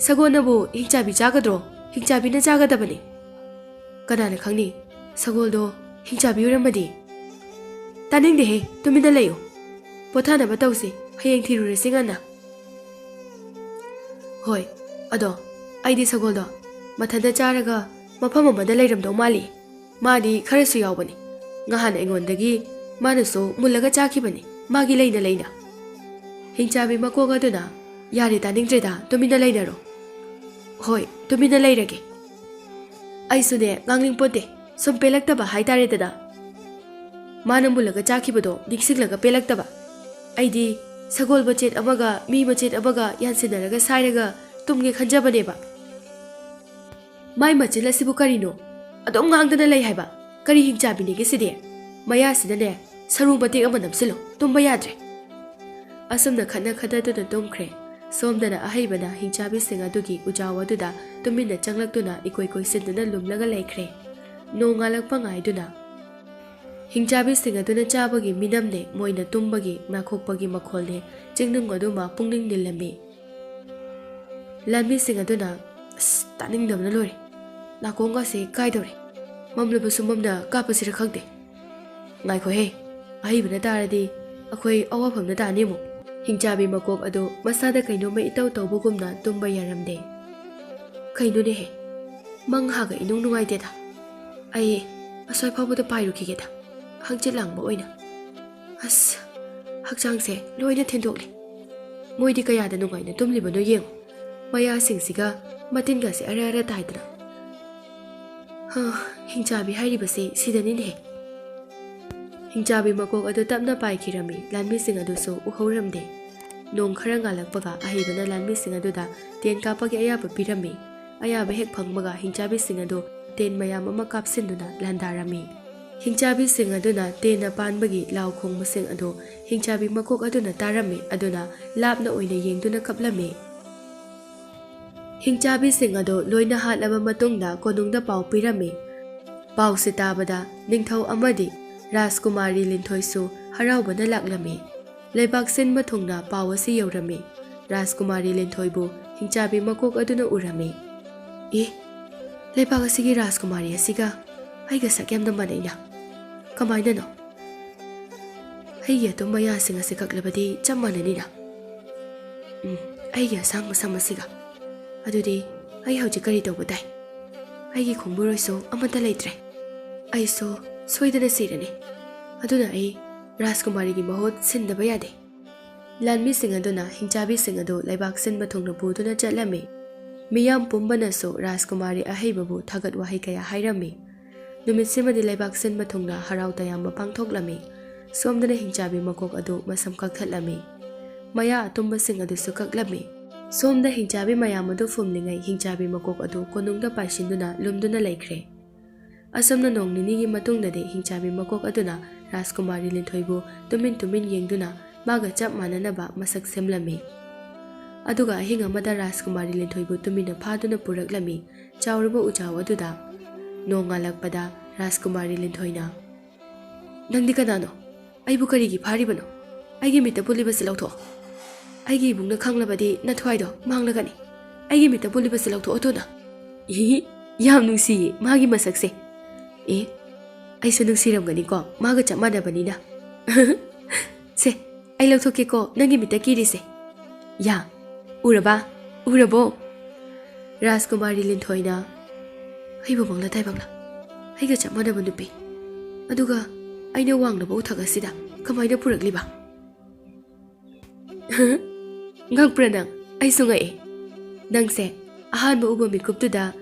ꯁꯒꯣꯜꯅꯕꯨ ꯍꯤꯡꯆꯥꯕꯤ ꯆꯥꯒꯗ꯭ꯔꯣ? ꯍꯤꯡꯆꯥꯕꯤꯅ ꯆꯥꯒꯗꯕꯅꯤ꯫ ꯀꯅꯥꯅ ꯈꯪꯅꯤ? ꯁꯒꯣꯜꯗꯣ ꯍꯤꯡꯆꯥꯕꯤ ꯑꯣꯏꯔꯝꯃꯗꯤ?" "ꯇꯥꯅꯤꯡꯗꯦꯍꯦ, ꯇꯨꯃꯤꯟꯅ ꯂꯩꯌꯨ꯫ ꯄꯣꯊꯥꯅꯕ ꯇꯧꯁꯤ, ꯍꯌꯦꯡ ꯊꯤꯔꯨꯔꯁꯤ ꯉꯟꯅ꯫" "ꯍꯣꯏ, ꯑꯗꯣ ꯑꯩꯗꯤ ꯁꯒꯣꯜꯗꯣ ꯃꯊꯟꯇ ꯆꯥꯔꯒ ꯃꯐꯝ ꯑꯃꯗ ꯂꯩꯔꯝꯗꯧ ꯃꯥꯜꯂꯤ꯫ ꯃꯥꯗꯤ ꯈꯔꯁꯨ ꯌꯥꯎꯕꯅꯤ꯫ ꯉꯍꯥꯟ ꯑꯩꯉꯣꯟꯗꯒꯤ ꯃꯥꯅꯁꯨ ꯃꯨꯜꯂꯒ ꯆꯥꯈꯤꯕꯅꯤ, ꯃꯥꯒꯤ ꯂꯩꯅ ꯂꯩꯅ꯫" ꯍꯤꯡꯆꯥꯕꯤ ꯃꯀꯣꯛ ꯑꯗꯨꯅ, "ꯌꯥꯔꯦ, ꯇꯥꯅꯤꯡꯗ꯭ꯔꯦꯗ, ꯇꯨꯃꯤꯟꯅ ꯂꯩꯅꯔꯣ꯫" "ꯍꯣꯏ, ꯇꯨꯃꯤꯟꯅ ꯂꯩꯔꯒꯦ꯫ ꯑꯩꯁꯨꯅꯦ, ꯉꯥꯡꯅꯤꯡꯄꯣꯟꯇꯦ꯫ ꯁꯨꯝ ꯄꯦꯜꯂꯛꯇꯕ ꯍꯥꯏꯇꯥꯔꯦꯗꯅ꯫ ꯃꯥꯅ ꯃꯨꯜꯂꯒ ꯆꯥꯈꯤꯕꯗꯣ ꯅꯤꯡꯁꯤꯡꯂꯒ ꯄꯦꯜꯂꯛꯇꯕ꯫ ꯑꯩꯗꯤ ꯁꯒꯣꯜ ꯃꯆꯦꯠ ꯑꯃꯒ ꯃꯤ ꯃꯆꯦꯠ ꯑꯃꯒ ꯌꯥꯟꯁꯤꯟꯅꯔꯒ ꯁꯥꯏꯔꯒ ꯇꯨꯝꯒꯦ ꯈꯟꯖꯕꯅꯦꯕ꯫ ꯃꯥꯏ ꯃꯆꯤꯟ ꯑꯁꯤꯕꯨ ꯀꯔꯤꯅꯣ? ꯑꯗꯨꯝ ꯉꯥꯡꯗꯅ ꯂꯩ ꯍꯥꯏꯕ꯫ ꯀꯔꯤ ꯍꯤꯡꯆꯥꯕꯤꯅꯦꯒꯦ ꯁꯤꯗꯤ? ꯃꯌꯥꯁꯤꯗꯅꯦ, ꯁꯔꯨ ꯃꯇꯦꯛ ꯑꯃ ꯅꯞꯁꯤꯜꯂꯨ, ꯇꯨꯝꯕ ꯌꯥꯗ꯭ꯔꯦ꯫" ꯑꯁꯨꯝꯅ ꯈꯠꯅ ꯈꯠꯅꯗꯨꯅ ꯇꯨꯝꯈ꯭ꯔꯦ꯫ ꯁꯣꯝꯗꯅ ꯑꯍꯩꯕꯅ ꯍꯤꯡꯆꯥꯕꯤꯁꯤꯡ ꯑꯗꯨꯒꯤ ꯎꯖꯥꯎ ꯑꯗꯨꯗ ꯇꯨꯃꯤꯟꯅ ꯆꯪꯂꯛꯇꯨꯅ ꯏꯀꯣꯏ ꯀꯣꯏꯁꯤꯟꯗꯨꯅ ꯂꯨꯝꯂꯒ ꯂꯩꯈ꯭ꯔꯦ꯫ ꯅꯣꯡꯉꯥꯜꯂꯛꯄ ꯉꯥꯏꯗꯨꯅ꯫ ꯍꯤꯡꯆꯥꯕꯤꯁꯤꯡ ꯑꯗꯨꯅ ꯆꯥꯕꯒꯤ ꯃꯤꯅꯝꯅꯦ, ꯃꯣꯏꯅ ꯇꯨꯝꯕꯒꯤ ꯅꯥꯈꯣꯛꯄꯒꯤ ꯃꯈꯣꯜꯅꯦ, ꯆꯤꯡꯅꯨꯡ ꯑꯗꯨꯃ ꯄꯨꯛꯅꯤꯡ ꯅꯤꯜꯂꯝꯃꯤ꯫ ꯂꯥꯟꯃꯤꯁꯤꯡ ꯑꯗꯨꯅ, "ꯑꯁ, ꯇꯥꯅꯤꯡꯗꯕꯅ ꯂꯣꯏꯔꯦ꯫ ꯅꯥꯀꯣꯡꯒꯁꯦ ꯀꯥꯏꯗꯧꯔꯦ꯫ ꯃꯝꯂꯕꯁꯨ ꯃꯝꯅ ꯀꯥꯞꯄꯁꯤꯔ ꯈꯪꯗꯦ꯫ ꯉꯥꯏꯈꯣꯍꯦ, ꯑꯍꯩꯕꯅ ꯇꯥꯔꯗꯤ ꯑꯩꯈꯣꯏ ꯑꯋꯥꯐꯝꯗ ꯇꯥꯅꯤ ꯑꯃꯨꯛ꯫" ꯍꯤꯡꯆꯥꯕꯤ ꯃꯀꯣꯛ ꯑꯗꯨ ꯃꯁꯥꯗ ꯀꯩꯅꯣꯝꯃ ꯏꯇꯧ ꯇꯧꯕꯒꯨꯝꯅ ꯇꯨꯝꯕ ꯌꯥꯔꯝꯗꯦ꯫ "ꯀꯩꯅꯣꯅꯦꯍꯦ, ꯃꯪ ꯍꯥꯒ ꯏꯅꯨꯡ ꯅꯨꯡꯉꯥꯏꯇꯦꯗ꯫ ꯑꯩ ꯑꯁ꯭ꯋꯥꯏ ꯐꯥꯎꯕꯗ ꯄꯥꯏꯔꯨꯈꯤꯒꯦꯗ, ꯍꯪꯆꯤꯠ ꯂꯥꯡꯕ ꯑꯣꯏꯅ꯫ ꯑꯁ, ꯍꯛꯆꯥꯡꯁꯦ ꯂꯣꯏꯅ ꯊꯤꯟꯗꯣꯛꯂꯦ꯫ ꯃꯣꯏꯗꯤ ꯀꯌꯥꯗ ꯅꯨꯡꯉꯥꯏꯅ ꯇꯨꯝꯂꯤꯕꯅꯣ ꯌꯦꯡꯉꯨ꯫ ꯃꯌꯥꯁꯤꯡꯁꯤꯒ ꯃꯇꯤꯟꯒꯁꯦ ꯑꯔ ꯑꯔ ꯇꯥꯏꯗꯅ꯫ ꯍꯥ, ꯍꯤꯡꯆꯥꯕꯤ ꯍꯥꯏꯔꯤꯕꯁꯦ ꯁꯤꯗꯅꯤꯅꯦꯍꯦ꯫ ꯍꯤꯡꯆꯥꯕꯤ ꯃꯀꯣꯛ ꯑꯗꯨ ꯇꯞꯅ ꯄꯥꯏꯈꯤꯔꯝꯃꯤ꯫ ꯂꯥꯟꯃꯤꯁꯤꯡ ꯑꯗꯨꯁꯨ ꯎꯍꯧꯔꯝꯗꯦ꯫ ꯅꯣꯡ ꯈꯔ ꯉꯥꯜꯂꯛꯄꯒ ꯑꯍꯩꯕꯅ ꯂꯥꯟꯃꯤꯁꯤꯡ ꯑꯗꯨꯗ ꯇꯦꯟ ꯀꯥꯞꯄꯒꯤ ꯑꯌꯥꯕ ꯄꯤꯔꯝꯃꯤ꯫ ꯑꯌꯥꯕ ꯍꯦꯛ ꯐꯪꯕꯒ ꯍꯤꯡꯆꯥꯕꯤꯁꯤꯡ ꯑꯗꯨ ꯇꯦꯟ ꯃꯌꯥꯝ ꯑꯃ ꯀꯥꯞꯁꯤꯟꯗꯨꯅ ꯂꯥꯟꯗꯥꯔꯝꯃꯤ꯫ ꯍꯤꯡꯆꯥꯕꯤꯁꯤꯡ ꯑꯗꯨꯅ ꯇꯦꯟꯅ ꯄꯥꯟꯕꯒꯤ ꯂꯥꯎ ꯈꯣꯡꯕꯁꯤꯡ ꯑꯗꯨ ꯍꯤꯡꯆꯥꯕꯤ ꯃꯀꯣꯛ ꯑꯗꯨꯅ ꯇꯥꯔꯝꯃꯤ, ꯑꯗꯨꯅ ꯂꯥꯞꯅ ꯑꯣꯏꯅ ꯌꯦꯡꯗꯨꯅ ꯀꯞꯂꯝꯃꯤ꯫ ꯍꯤꯡꯆꯥꯕꯤꯁꯤꯡ ꯑꯗꯨ ꯂꯣꯏꯅ ꯍꯥꯠꯂꯕ ꯃꯇꯨꯡꯗ ꯀꯣꯅꯨꯡꯗ ꯄꯥꯎ ꯄꯤꯔꯝꯃꯤ꯫ ꯄꯥꯎꯁꯤ ꯇꯥꯕꯗ ꯅꯤꯡꯊꯧ ꯑꯃꯗꯤ ꯔꯥꯖꯀꯨꯃꯥꯔꯤ ꯂꯤꯟꯊꯣꯏꯁꯨ ꯍꯔꯥꯎꯕꯅ ꯂꯥꯛꯂꯝꯃꯤ꯫ ꯂꯩꯕꯥꯛ ꯁꯤꯟꯕ ꯊꯨꯡꯅ ꯄꯥꯎ ꯑꯁꯤ ꯌꯧꯔꯝꯃꯤ꯫ ꯔꯥꯖꯀꯨꯃꯥꯔꯤ ꯂꯤꯟꯊꯣꯏꯕꯨ ꯍꯤꯡꯆꯥꯕꯤ ꯃꯀꯣꯛ ꯑꯗꯨꯅ ꯎꯔꯝꯃꯤ꯫ "ꯑꯦ, ꯂꯩꯕꯥꯛ ꯑꯁꯤꯒꯤ ꯔꯥꯖꯀꯨꯃꯥꯔꯤ ꯑꯁꯤꯒ ꯑꯩꯒ ꯁꯛ ꯌꯥꯝꯅ ꯃꯥꯟꯅꯩꯅ꯫ ꯀꯃꯥꯏꯅꯅꯣ? ꯑꯩꯒꯤ ꯑꯇꯨꯝꯕ ꯌꯥꯁꯤꯡ ꯑꯁꯤ ꯀꯛꯂꯕꯗꯤ ꯆꯞ ꯃꯥꯟꯅꯅꯤꯅ꯫ ꯎꯝ, ꯑꯩꯒꯤ ꯑꯁꯥꯡꯕ ꯁꯝ ꯑꯁꯤꯒ꯫ ꯑꯗꯨꯗꯤ ꯑꯩ ꯍꯧꯖꯤꯛ ꯀꯔꯤ ꯇꯧꯕ ꯇꯥꯏ? ꯑꯩꯒꯤ ꯈꯣꯡꯕꯨꯔꯣꯏꯁꯨ ꯑꯃꯠꯇ ꯂꯩꯇ꯭ꯔꯦ꯫ ꯑꯩꯁꯨ ꯁꯣꯏꯗꯅ ꯁꯤꯔꯅꯤ꯫ ꯑꯗꯨꯅ ꯑꯩ ꯔꯥꯖꯀꯨꯃꯥꯔꯤꯒꯤ ꯃꯍꯨꯠ ꯁꯤꯟꯗꯕ ꯌꯥꯗꯦ꯫" ꯂꯥꯟꯃꯤꯁꯤꯡ ꯑꯗꯨꯅ ꯍꯤꯡꯆꯥꯕꯤꯁꯤꯡ ꯑꯗꯨ ꯂꯩꯕꯥꯛ ꯁꯤꯟꯕ ꯊꯨꯡꯅ ꯄꯨꯗꯨꯅ ꯆꯠꯂꯝꯃꯤ꯫ ꯃꯤꯌꯥꯝ ꯄꯨꯝꯕꯅꯁꯨ ꯔꯥꯖꯀꯨꯃꯥꯔꯤ ꯑꯍꯩꯕꯕꯨ ꯊꯥꯒꯠ ꯋꯥꯍꯩ ꯀꯌꯥ ꯍꯥꯏꯔꯝꯃꯤ꯫ ꯅꯨꯃꯤꯠꯁꯤꯃꯗꯤ ꯂꯩꯕꯥꯛ ꯁꯤꯟꯕ ꯊꯨꯡꯅ ꯍꯔꯥꯎ ꯇꯌꯥꯝꯕ ꯄꯥꯡꯊꯣꯛꯂꯝꯃꯤ꯫ ꯁꯣꯝꯗꯅ ꯍꯤꯡꯆꯥꯕꯤ ꯃꯀꯣꯛ ꯑꯗꯨ ꯃꯁꯝ ꯀꯛꯊꯠꯂꯝꯃꯤ꯫ ꯃꯌꯥ ꯑꯇꯨꯝꯕꯁꯤꯡ ꯑꯗꯨꯁꯨ ꯀꯛꯂꯝꯃꯤ꯫ ꯁꯣꯝꯗ ꯍꯤꯡꯆꯥꯕꯤ ꯃꯌꯥꯝ ꯑꯗꯨ ꯐꯨꯝꯂꯤꯉꯩ ꯍꯤꯡꯆꯥꯕꯤ ꯃꯀꯣꯛ ꯑꯗꯨ ꯀꯣꯅꯨꯡꯗ ꯄꯥꯏꯁꯤꯟꯗꯨꯅ ꯂꯨꯝꯗꯨꯅ ꯂꯩꯈ꯭ꯔꯦ꯫ ꯑꯁꯨꯝꯅ ꯅꯣꯡ ꯅꯤꯅꯤꯒꯤ ꯃꯇꯨꯡꯗꯗꯤ ꯍꯤꯡꯆꯥꯕꯤ ꯃꯀꯣꯛ ꯑꯗꯨꯅ ꯔꯥꯖꯀꯨꯃꯥꯔꯤ ꯂꯤꯟꯊꯣꯏꯕꯨ ꯇꯨꯃꯤꯟ ꯇꯨꯃꯤꯟ ꯌꯦꯡꯗꯨꯅ ꯃꯥꯒ ꯆꯞ ꯃꯥꯟꯅꯅꯕ ꯃꯁꯛ ꯁꯦꯝꯂꯝꯃꯤ꯫ ꯑꯗꯨꯒ ꯑꯍꯤꯡ ꯑꯃꯗ ꯔꯥꯖꯀꯨꯃꯥꯔꯤ ꯂꯤꯟꯊꯣꯏꯕꯨ ꯇꯨꯃꯤꯟꯅ ꯐꯥꯗꯨꯅ ꯄꯨꯔꯛꯂꯝꯃꯤ꯫ ꯆꯥꯎꯔꯕ ꯎꯖꯥꯎ ꯑꯗꯨꯗ ꯅꯣꯡꯉꯥꯜꯂꯛꯄꯗ ꯔꯥꯖꯀꯨꯃꯥꯔꯤ ꯂꯤꯟꯊꯣꯏꯅ, "ꯅꯪꯗꯤ ꯀꯅꯥꯅꯣ? ꯑꯩꯕꯨ ꯀꯔꯤꯒꯤ ꯐꯥꯔꯤꯕꯅꯣ? ꯑꯩꯒꯤ ꯃꯤꯠꯇ ꯄꯨꯜꯂꯤꯕꯁꯤ ꯂꯧꯊꯣꯛꯑꯣ꯫ ꯑꯩꯒꯤ ꯏꯕꯨꯡꯅ ꯈꯪꯂꯕꯗꯤ ꯅꯊ꯭ꯋꯥꯏꯗꯣ ꯃꯥꯡꯂꯒꯅꯤ꯫ ꯑꯩꯒꯤ ꯃꯤꯠꯇ ꯄꯨꯜꯂꯤꯕꯁꯤ ꯂꯧꯊꯣꯛꯑꯣ ꯊꯨꯅ꯫" ꯏ, ꯌꯥꯝ ꯅꯨꯡꯁꯤꯌꯦ ꯃꯥꯒꯤ ꯃꯁꯛꯁꯦ꯫ ꯑꯦ, ꯑꯩꯁꯨ ꯅꯨꯡꯁꯤꯔꯝꯒꯅꯤꯀꯣ, ꯃꯥꯒ ꯆꯞ ꯃꯥꯟꯅꯕꯅꯤꯅ꯫ ꯁꯦ, ꯑꯩ ꯂꯧꯊꯣꯛꯀꯦꯀꯣ ꯅꯪꯒꯤ ꯃꯤꯠꯇ ꯀꯤꯔꯤꯁꯦ꯫ ꯌꯥ, ꯎꯔꯕ? ꯎꯔꯕꯣ? ꯔꯥꯖꯀꯨꯃꯥꯔꯤ ꯂꯤꯟꯊꯣꯏꯅ, "ꯑꯩꯕꯨ ꯃꯪꯂ ꯇꯥꯏꯕꯪꯂ? ꯑꯩꯒ ꯆꯞ ꯃꯥꯟꯅꯕ ꯅꯨꯄꯤ꯫ ꯑꯗꯨꯒ ꯑꯩꯅ ꯋꯥꯡꯂꯕ ꯎꯊꯛ ꯑꯁꯤꯗ ꯀꯃꯥꯏꯅ ꯄꯨꯔꯛꯂꯤꯕ?" ꯉꯛꯄ꯭ꯔꯥ ꯅꯪ? ꯑꯩꯁꯨ ꯉꯛꯑꯦ꯫ ꯅꯪꯁꯦ ꯑꯍꯥꯟꯕ ꯎꯕ ꯃꯤꯀꯨꯞꯇꯨꯗ,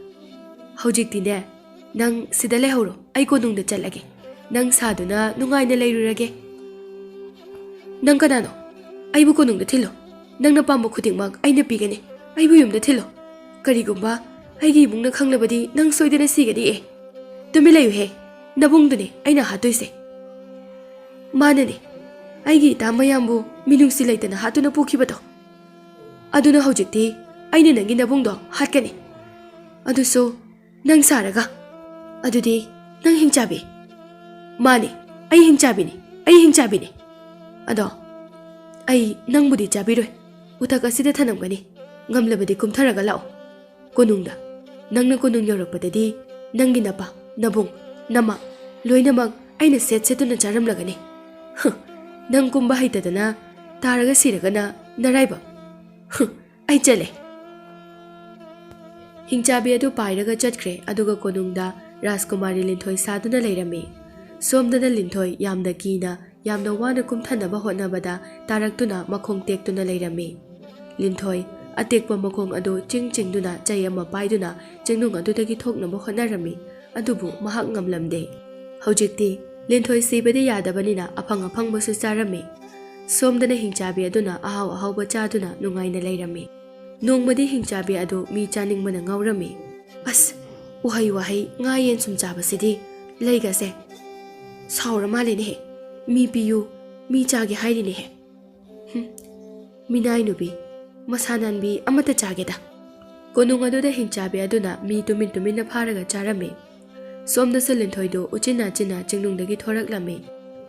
"ꯍꯧꯖꯤꯛꯇꯤꯅꯦ, ꯅꯪ ꯁꯤꯗ ꯂꯩꯍꯧꯔꯣ, ꯑꯩ ꯀꯣꯅꯨꯡꯗ ꯆꯠꯂꯒꯦ꯫ ꯅꯪ ꯁꯥꯗꯨꯅ ꯅꯨꯡꯉꯥꯏꯅ ꯂꯩꯔꯨꯔꯒꯦ꯫" "ꯅꯪ ꯀꯅꯥꯅꯣ? ꯑꯩꯕꯨ ꯀꯣꯅꯨꯡꯗ ꯊꯤꯜꯂꯣ꯫ ꯅꯪꯅ ꯄꯥꯝꯕ ꯈꯨꯗꯤꯡꯃꯛ ꯑꯩꯅ ꯄꯤꯒꯅꯤ꯫ ꯑꯩꯕꯨ ꯌꯨꯝꯗ ꯊꯤꯜꯂꯣ꯫ ꯀꯔꯤꯒꯨꯝꯕ ꯑꯩꯒꯤ ꯏꯃꯨꯡꯅ ꯈꯪꯂꯕꯗꯤ ꯅꯪ ꯁꯣꯏꯗꯅ ꯁꯤꯒꯅꯤ꯫ ꯑꯦ, ꯇꯨꯃꯤꯟ ꯂꯩꯌꯨꯍꯦ, ꯅꯕꯨꯡꯗꯨꯅꯦ ꯑꯩꯅ ꯍꯥꯠꯇꯣꯏꯁꯦ꯫ ꯃꯥꯅꯅꯦ, ꯑꯩꯒꯤ ꯏꯇꯥ ꯃꯌꯥꯝꯕꯨ ꯃꯤꯅꯨꯡꯁꯤ ꯂꯩꯇꯅ ꯍꯥꯠꯇꯨꯅ ꯄꯨꯈꯤꯕꯗꯣ꯫ ꯑꯗꯨꯅ ꯍꯧꯖꯤꯛꯇꯤ ꯑꯩꯅ ꯅꯪꯒꯤ ꯅꯕꯨꯡꯗꯣ ꯍꯥꯠꯀꯅꯤ꯫ ꯑꯗꯨꯁꯨ ꯅꯪ ꯁꯥꯔꯒ꯫ ꯑꯗꯨꯗꯤ ꯅꯪ ꯍꯤꯡꯆꯥꯕꯤ꯫" "ꯃꯥꯅꯤ, ꯑꯩ ꯍꯤꯡꯆꯥꯕꯤꯅꯤ, ꯑꯩ ꯍꯤꯡꯆꯥꯕꯤꯅꯤ꯫ ꯑꯗꯣ ꯑꯩ ꯅꯪꯕꯨꯗꯤ ꯆꯥꯕꯤꯔꯣꯏ, ꯎꯊꯛ ꯑꯁꯤꯗ ꯊꯅꯝꯒꯅꯤ꯫ ꯉꯝꯂꯕꯗꯤ ꯀꯨꯝꯊꯔꯒ ꯂꯥꯛꯑꯣ ꯀꯣꯅꯨꯡꯗ꯫ ꯅꯪꯅ ꯀꯣꯅꯨꯡ ꯌꯧꯔꯛꯄꯗꯗꯤ ꯅꯪꯒꯤ ꯅꯄꯥ, ꯅꯕꯨꯡ, ꯅꯃꯥ ꯂꯣꯏꯅꯃꯛ ꯑꯩꯅ ꯁꯦꯠ ꯁꯦꯠꯇꯨꯅ ꯆꯥꯔꯝꯂꯒꯅꯤ꯫ ꯍ, ꯅꯪ ꯀꯨꯝꯕ ꯍꯩꯇꯗꯅ ꯇꯥꯔꯒ ꯁꯤꯔꯒꯅ ꯅꯔꯥꯏꯕꯛ꯫ ꯍ, ꯑꯩ ꯆꯠꯂꯦ꯫" ꯍꯤꯡꯆꯥꯕꯤ ꯑꯗꯨ ꯄꯥꯏꯔꯒ ꯆꯠꯈ꯭ꯔꯦ, ꯑꯗꯨꯒ ꯀꯣꯅꯨꯡꯗ ꯔꯥꯖꯀꯨꯃꯥꯔꯤ ꯂꯤꯟꯊꯣꯏ ꯁꯥꯗꯨꯅ ꯂꯩꯔꯝꯃꯤ꯫ ꯁꯣꯝꯗꯅ ꯂꯤꯟꯊꯣꯏ ꯌꯥꯝꯅ ꯀꯤꯅ, ꯌꯥꯝꯅ ꯋꯥꯅ ꯀꯨꯝꯊꯅꯕ ꯍꯣꯠꯅꯕꯗ ꯇꯥꯔꯛꯇꯨꯅ ꯃꯈꯣꯡ ꯇꯦꯛꯇꯨꯅ ꯂꯩꯔꯝꯃꯤ꯫ ꯂꯤꯟꯊꯣꯏ ꯑꯇꯦꯛꯄ ꯃꯈꯣꯡ ꯑꯗꯨ ꯆꯤꯡ ꯆꯤꯡꯗꯨꯅ ꯆꯩ ꯑꯃ ꯄꯥꯏꯗꯨꯅ ꯆꯤꯡꯅꯨꯡ ꯑꯗꯨꯗꯒꯤ ꯊꯣꯛꯅꯕ ꯍꯣꯠꯅꯔꯝꯃꯤ, ꯑꯗꯨꯕꯨ ꯃꯍꯥꯛ ꯉꯝꯂꯝꯗꯦ꯫ ꯍꯧꯖꯤꯛꯇꯤ ꯂꯤꯟꯊꯣꯏ ꯁꯤꯕꯗꯤ ꯌꯥꯗꯕꯅꯤꯅ ꯑꯐꯪ ꯑꯐꯪꯕꯁꯨ ꯆꯥꯔꯝꯃꯤ꯫ ꯁꯣꯝꯗꯅ ꯍꯤꯡꯆꯥꯕꯤ ꯑꯗꯨꯅ ꯑꯍꯥꯎ ꯑꯍꯥꯎꯕ ꯆꯥꯗꯨꯅ ꯅꯨꯡꯉꯥꯏꯅ ꯂꯩꯔꯝꯃꯤ꯫ ꯅꯣꯡꯃꯗꯤ ꯍꯤꯡꯆꯥꯕꯤ ꯑꯗꯨ ꯃꯤ ꯆꯥꯅꯤꯡꯕꯅ ꯉꯥꯎꯔꯝꯃꯤ꯫ "ꯑꯁ, ꯎꯍꯩ ꯋꯥꯍꯩ, ꯉꯥ ꯌꯦꯟ ꯁꯨꯝ ꯆꯥꯕꯁꯤꯗꯤ ꯂꯩꯒꯁꯦ ꯁꯥꯎꯔ ꯃꯥꯜꯂꯦꯅꯦꯍꯦ꯫ ꯃꯤ ꯄꯤꯌꯨ, ꯃꯤ ꯆꯥꯒꯦ ꯍꯥꯏꯔꯤꯅꯦꯍꯦ꯫ ꯍꯨꯝ, ꯃꯤꯅꯥꯏ ꯅꯨꯄꯤ, ꯃꯁꯥ ꯅꯥꯟꯕꯤ ꯑꯃꯠꯇ ꯆꯥꯒꯦꯗ꯫" ꯀꯣꯅꯨꯡ ꯑꯗꯨꯗ ꯍꯤꯡꯆꯥꯕꯤ ꯑꯗꯨꯅ ꯃꯤ ꯇꯨꯃꯤꯟ ꯇꯨꯃꯤꯟꯅ ꯐꯥꯔꯒ ꯆꯥꯔꯝꯃꯤ꯫ ꯁꯣꯝꯗꯁꯨ ꯂꯤꯟꯊꯣꯏꯗꯨ ꯎꯆꯤꯟ ꯅꯥꯆꯤꯟꯅ ꯆꯤꯡꯅꯨꯡꯗꯒꯤ ꯊꯣꯔꯛꯂꯝꯃꯤ꯫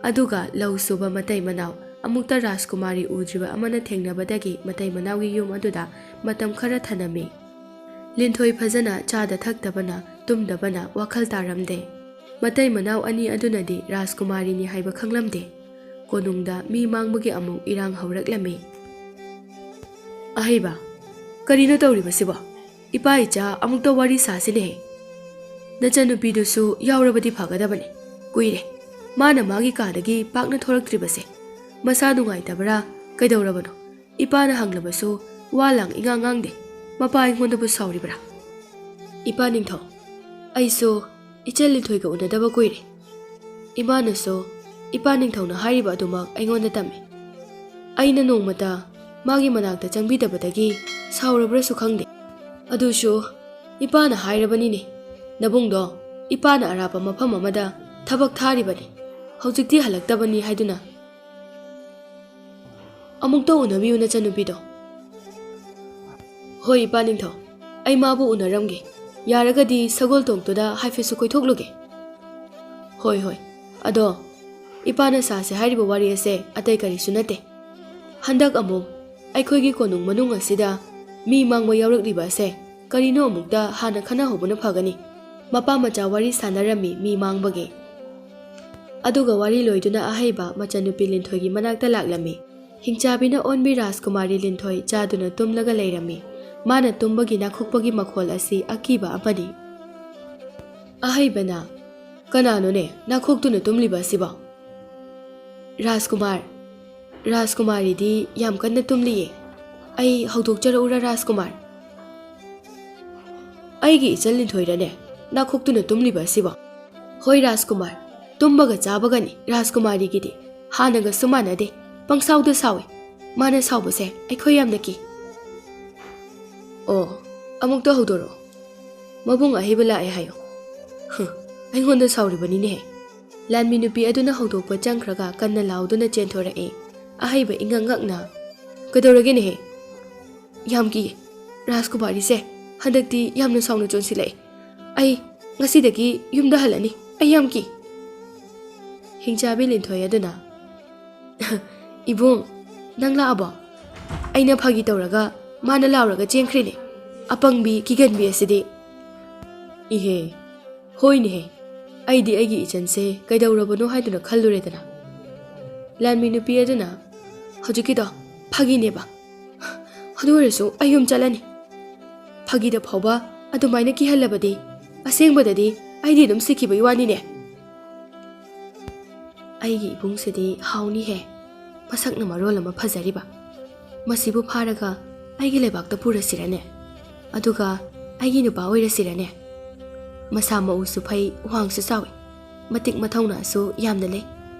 ꯑꯗꯨꯒ ꯂꯧ ꯁꯨꯕ ꯃꯇꯩ ꯃꯅꯥꯎ, ꯑꯃꯨꯛꯇ ꯔꯥꯖꯀꯨꯃꯥꯔꯤ ꯎꯗ꯭ꯔꯤꯕ ꯑꯃꯅ ꯊꯦꯡꯅꯕꯗꯒꯤ ꯃꯇꯩ ꯃꯅꯥꯎꯒꯤ ꯌꯨꯝ ꯑꯗꯨꯗ ꯃꯇꯝ ꯈꯔ ꯊꯅꯝꯃꯤ꯫ ꯂꯤꯟꯊꯣꯏ ꯐꯖꯅ ꯆꯥꯗ ꯊꯛꯇꯕꯅ, ꯇꯨꯝꯗꯕꯅ ꯋꯥꯈꯜ ꯇꯥꯔꯝꯗꯦ꯫ ꯃꯇꯩ ꯃꯅꯥꯎ ꯑꯅꯤ ꯑꯗꯨꯅꯗꯤ ꯔꯥꯖꯀꯨꯃꯥꯔꯤꯅꯤ ꯍꯥꯏꯕ ꯈꯪꯂꯝꯗꯦ꯫ ꯀꯣꯅꯨꯡꯗ ꯃꯤ ꯃꯥꯡꯕꯒꯤ ꯑꯃꯨꯛ ꯏꯔꯥꯡ ꯍꯧꯔꯛꯂꯝꯃꯤ꯫ "ꯑꯍꯩꯕ, ꯀꯔꯤꯅꯣ ꯇꯧꯔꯤꯕꯁꯤꯕꯣ? ꯏꯄꯥ ꯏꯆꯥ ꯑꯃꯨꯛꯇ ꯋꯥꯔꯤ ꯁꯥꯁꯤꯅꯦꯍꯦ꯫ ꯅꯆꯟꯅꯨꯄꯤꯗꯨꯁꯨ ꯌꯥꯎꯔꯕꯗꯤ ꯐꯒꯗꯕꯅꯤ꯫ ꯀꯨꯏꯔꯦ ꯃꯥꯅ ꯃꯥꯒꯤ ꯀꯥꯗꯒꯤ ꯄꯥꯛꯅ ꯊꯣꯔꯛꯇ꯭ꯔꯤꯕꯁꯦ꯫ ꯃꯁꯥ ꯅꯨꯡꯉꯥꯏꯇꯕ꯭ꯔꯥ, ꯀꯩꯗꯧꯔꯕꯅꯣ? ꯏꯄꯥꯅ ꯍꯪꯂꯕꯁꯨ ꯋꯥ ꯂꯥꯡ ꯏꯉꯥꯡ ꯉꯥꯡꯗꯦ꯫ ꯃꯄꯥ ꯑꯩꯉꯣꯟꯗꯕꯨ ꯁꯥꯎꯔꯤꯕ꯭ꯔꯥ? ꯏꯄꯥ ꯅꯤꯡꯊꯧ, ꯑꯩꯁꯨ ꯏꯆꯜ ꯂꯤꯟꯊꯣꯏꯒ ꯎꯅꯗꯕ ꯀꯨꯏꯔꯦ꯫ ꯏꯃꯥꯅꯁꯨ ꯏꯄꯥ ꯅꯤꯡꯊꯧꯅ ꯍꯥꯏꯔꯤꯕ ꯑꯗꯨꯃꯛ ꯑꯩꯉꯣꯟꯗ ꯇꯝꯃꯤ꯫ ꯑꯩꯅ ꯅꯣꯡꯃꯇ ꯃꯥꯒꯤ ꯃꯅꯥꯛꯇ ꯆꯪꯕꯤꯗꯕꯗꯒꯤ ꯁꯥꯎꯔꯕ꯭ꯔꯁꯨ ꯈꯪꯗꯦ꯫ ꯑꯗꯨꯁꯨ ꯏꯄꯥꯅ ꯍꯥꯏꯔꯕꯅꯤꯅꯦ, ꯅꯕꯨꯡꯗꯣ ꯏꯄꯥꯅ ꯑꯔꯥꯞꯄ ꯃꯐꯝ ꯑꯃꯗ ꯊꯕꯛ ꯊꯥꯔꯤꯕꯅꯤ, ꯍꯧꯖꯤꯛꯇꯤ ꯍꯜꯂꯛꯇꯕꯅꯤ ꯍꯥꯏꯗꯨꯅ꯫ ꯑꯃꯨꯛꯇ ꯎꯅꯕꯤꯌꯨ ꯅꯆꯟꯅꯨꯄꯤꯗꯣ꯫ ꯍꯣꯏ ꯏꯄꯥ ꯅꯤꯡꯊꯧ, ꯑꯩ ꯃꯥꯕꯨ ꯎꯅꯔꯝꯒꯦ꯫ ꯌꯥꯔꯒꯗꯤ ꯁꯒꯣꯜ ꯇꯣꯡꯇꯨꯗ ꯍꯥꯏꯐꯦꯠꯁꯨ ꯀꯣꯏꯊꯣꯛꯂꯨꯒꯦ꯫ ꯍꯣꯏ ꯍꯣꯏ, ꯑꯗꯣ ꯏꯄꯥꯅ ꯁꯥꯁꯦ ꯍꯥꯏꯔꯤꯕ ꯋꯥꯔꯤ ꯑꯁꯦ ꯑꯇꯩ ꯀꯔꯤꯁꯨ ꯅꯠꯇꯦ꯫ ꯍꯟꯗꯛ ꯑꯃꯨꯛ ꯑꯩꯈꯣꯏꯒꯤ ꯀꯣꯅꯨꯡ ꯃꯅꯨꯡ ꯑꯁꯤꯗ ꯃꯤ ꯃꯥꯡꯕ ꯌꯥꯎꯔꯛꯂꯤꯕ ꯑꯁꯦ ꯀꯔꯤꯅꯣ ꯑꯃꯨꯛꯇ ꯍꯥꯟꯅ ꯈꯟꯅꯍꯧꯕꯅ ꯐꯒꯅꯤ꯫ ꯃꯄꯥ ꯃꯆꯥ ꯋꯥꯔꯤ ꯁꯥꯟꯅꯔꯝꯃꯤ ꯃꯤ ꯃꯥꯡꯕꯒꯤ꯫ ꯑꯗꯨꯒ ꯋꯥꯔꯤ ꯂꯣꯏꯗꯨꯅ ꯑꯍꯩꯕ ꯃꯆꯟꯅꯨꯄꯤ ꯂꯤꯟꯊꯣꯏꯒꯤ ꯃꯅꯥꯛꯇ ꯂꯥꯛꯂꯝꯃꯤ꯫ ꯍꯤꯡꯆꯥꯕꯤꯅ ꯑꯣꯟꯕꯤ ꯔꯥꯖꯀꯨꯃꯥꯔꯤ ꯂꯤꯟꯊꯣꯏ ꯆꯥꯗꯨꯅ ꯇꯨꯝꯂꯒ ꯂꯩꯔꯝꯃꯤ꯫ ꯃꯥꯅ ꯇꯨꯝꯕꯒꯤ ꯅꯥꯈꯣꯛꯄꯒꯤ ꯃꯈꯣꯜ ꯑꯁꯤ ꯑꯀꯤꯕ ꯑꯃꯅꯤ꯫ ꯑꯍꯩꯕꯅ, "ꯀꯅꯥꯅꯣꯅꯦ ꯅꯥꯈꯣꯛꯇꯨꯅ ꯇꯨꯝꯂꯤꯕ ꯑꯁꯤꯕꯣ?" "ꯔꯥꯖꯀꯨꯃꯥꯔ, ꯔꯥꯖꯀꯨꯃꯥꯔꯤꯗꯤ ꯌꯥꯝ ꯀꯟꯅ ꯇꯨꯝꯂꯤꯌꯦ꯫ ꯑꯩ ꯍꯧꯗꯣꯛꯆꯔꯛꯎꯔꯥ ꯔꯥꯖꯀꯨꯃꯥꯔ?" "ꯑꯩꯒꯤ ꯏꯆꯜ ꯂꯤꯟꯊꯣꯏꯔꯅꯦ ꯅꯥꯈꯣꯛꯇꯨꯅ ꯇꯨꯝꯂꯤꯕ ꯑꯁꯤꯕꯣ?" "ꯍꯣꯏ ꯔꯥꯖꯀꯨꯃꯥꯔ, ꯇꯨꯝꯕꯒ ꯆꯥꯕꯒꯅꯤ ꯔꯥꯖꯀꯨꯃꯥꯔꯤꯒꯤꯗꯤ꯫ ꯍꯥꯟꯅꯒꯁꯨ ꯃꯥꯟꯅꯗꯦ, ꯄꯪꯁꯥꯎꯗ ꯁꯥꯎꯏ꯫ ꯃꯥꯅ ꯁꯥꯎꯕꯁꯦ ꯑꯩꯈꯣꯏ ꯌꯥꯝꯅ ꯀꯤ꯫" "ꯑꯣ, ꯑꯃꯨꯛꯇ ꯍꯧꯗꯣꯔꯛꯑꯣ꯫ ꯃꯕꯨꯡ ꯑꯍꯩꯕ ꯂꯥꯛꯑꯦ ꯍꯥꯏꯌꯣ꯫" "ꯍꯨꯝ, ꯑꯩꯉꯣꯟꯗ ꯁꯥꯎꯔꯤꯕꯅꯤꯅꯦꯍꯦ꯫" ꯂꯥꯟꯃꯤ ꯅꯨꯄꯤ ꯑꯗꯨꯅ ꯍꯧꯗꯣꯛꯄ ꯆꯪꯈ꯭ꯔꯒ ꯀꯟꯅ ꯂꯥꯎꯗꯨꯅ ꯆꯦꯟꯊꯣꯔꯛꯑꯦ꯫ ꯑꯍꯩꯕ ꯏꯉꯛ ꯉꯛꯅ, "ꯀꯩꯗꯧꯔꯒꯦꯅꯦꯍꯦ?" "ꯌꯥꯝ ꯀꯤꯌꯦ꯫ ꯔꯥꯖꯀꯨꯃꯥꯔꯤꯁꯦ ꯍꯟꯗꯛꯇꯤ ꯌꯥꯝꯅ ꯁꯥꯎꯅ ꯆꯣꯟꯁꯤꯜꯂꯛꯑꯦ꯫ ꯑꯩ ꯉꯁꯤꯗꯒꯤ ꯌꯨꯝꯗ ꯍꯜꯂꯅꯤ꯫ ꯑꯩ ꯌꯥꯝ ꯀꯤ꯫" ꯍꯤꯡꯆꯥꯕꯤ ꯂꯤꯟꯊꯣꯏ ꯑꯗꯨꯅ, "ꯏꯕꯨꯡ, ꯅꯪ ꯂꯥꯛꯑꯕꯣ? ꯑꯩꯅ ꯐꯥꯒꯤ ꯇꯧꯔꯒ ꯃꯥꯅ ꯂꯥꯎꯔꯒ ꯆꯦꯟꯈ꯭ꯔꯤꯅꯦ꯫ ꯑꯄꯪꯕꯤ, ꯀꯤꯒꯟꯕꯤ ꯑꯁꯤꯗꯤ꯫" "ꯏꯍꯦ, ꯍꯣꯏꯅꯦꯍꯦ, ꯑꯩꯗꯤ ꯑꯩꯒꯤ ꯏꯆꯟꯁꯦ ꯀꯩꯗꯧꯔꯕꯅꯣ ꯍꯥꯏꯗꯨꯅ ꯈꯜꯂꯨꯔꯦꯗꯅ꯫" ꯂꯥꯟꯃꯤ ꯅꯨꯄꯤ ꯑꯗꯨꯅ, "ꯍꯧꯖꯤꯛꯀꯤꯗꯣ ꯐꯥꯒꯤꯅꯦꯕ꯫ ꯑꯗꯨ ꯑꯣꯏꯔꯁꯨ ꯑꯩ ꯌꯨꯝ ꯆꯠꯂꯅꯤ꯫ ꯐꯥꯒꯤꯗ ꯐꯥꯎꯕ ꯑꯗꯨꯃꯥꯏꯅ ꯀꯤꯍꯜꯂꯕꯗꯤ ꯑꯁꯦꯡꯕꯗꯗꯤ ꯑꯩꯗꯤ ꯑꯗꯨꯝ ꯁꯤꯈꯤꯕꯒꯤ ꯋꯥꯅꯤꯅꯦ꯫" "ꯑꯩꯒꯤ ꯏꯕꯨꯡꯁꯤꯗꯤ ꯍꯥꯎꯅꯤꯍꯦ꯫ ꯃꯁꯛꯅ ꯃꯔꯣꯜ ꯑꯃ ꯐꯖꯔꯤꯕ꯫ ꯃꯁꯤꯕꯨ ꯐꯥꯔꯒ ꯑꯩꯒꯤ ꯂꯩꯕꯥꯛꯇ ꯄꯨꯔꯁꯤꯔꯅꯦ?" ꯑꯗꯨꯒ ꯑꯩꯒꯤ ꯅꯨꯄꯥ ꯑꯣꯏꯔꯁꯤꯔꯅꯦ? ꯃꯁꯥ ꯃꯎꯁꯨ ꯐꯩ, ꯋꯥꯡꯁꯨ ꯆꯥꯎꯏ, ꯃꯇꯤꯛ ꯃꯊꯧꯅꯥꯁꯨ ꯌꯥꯝꯅ ꯂꯩ꯫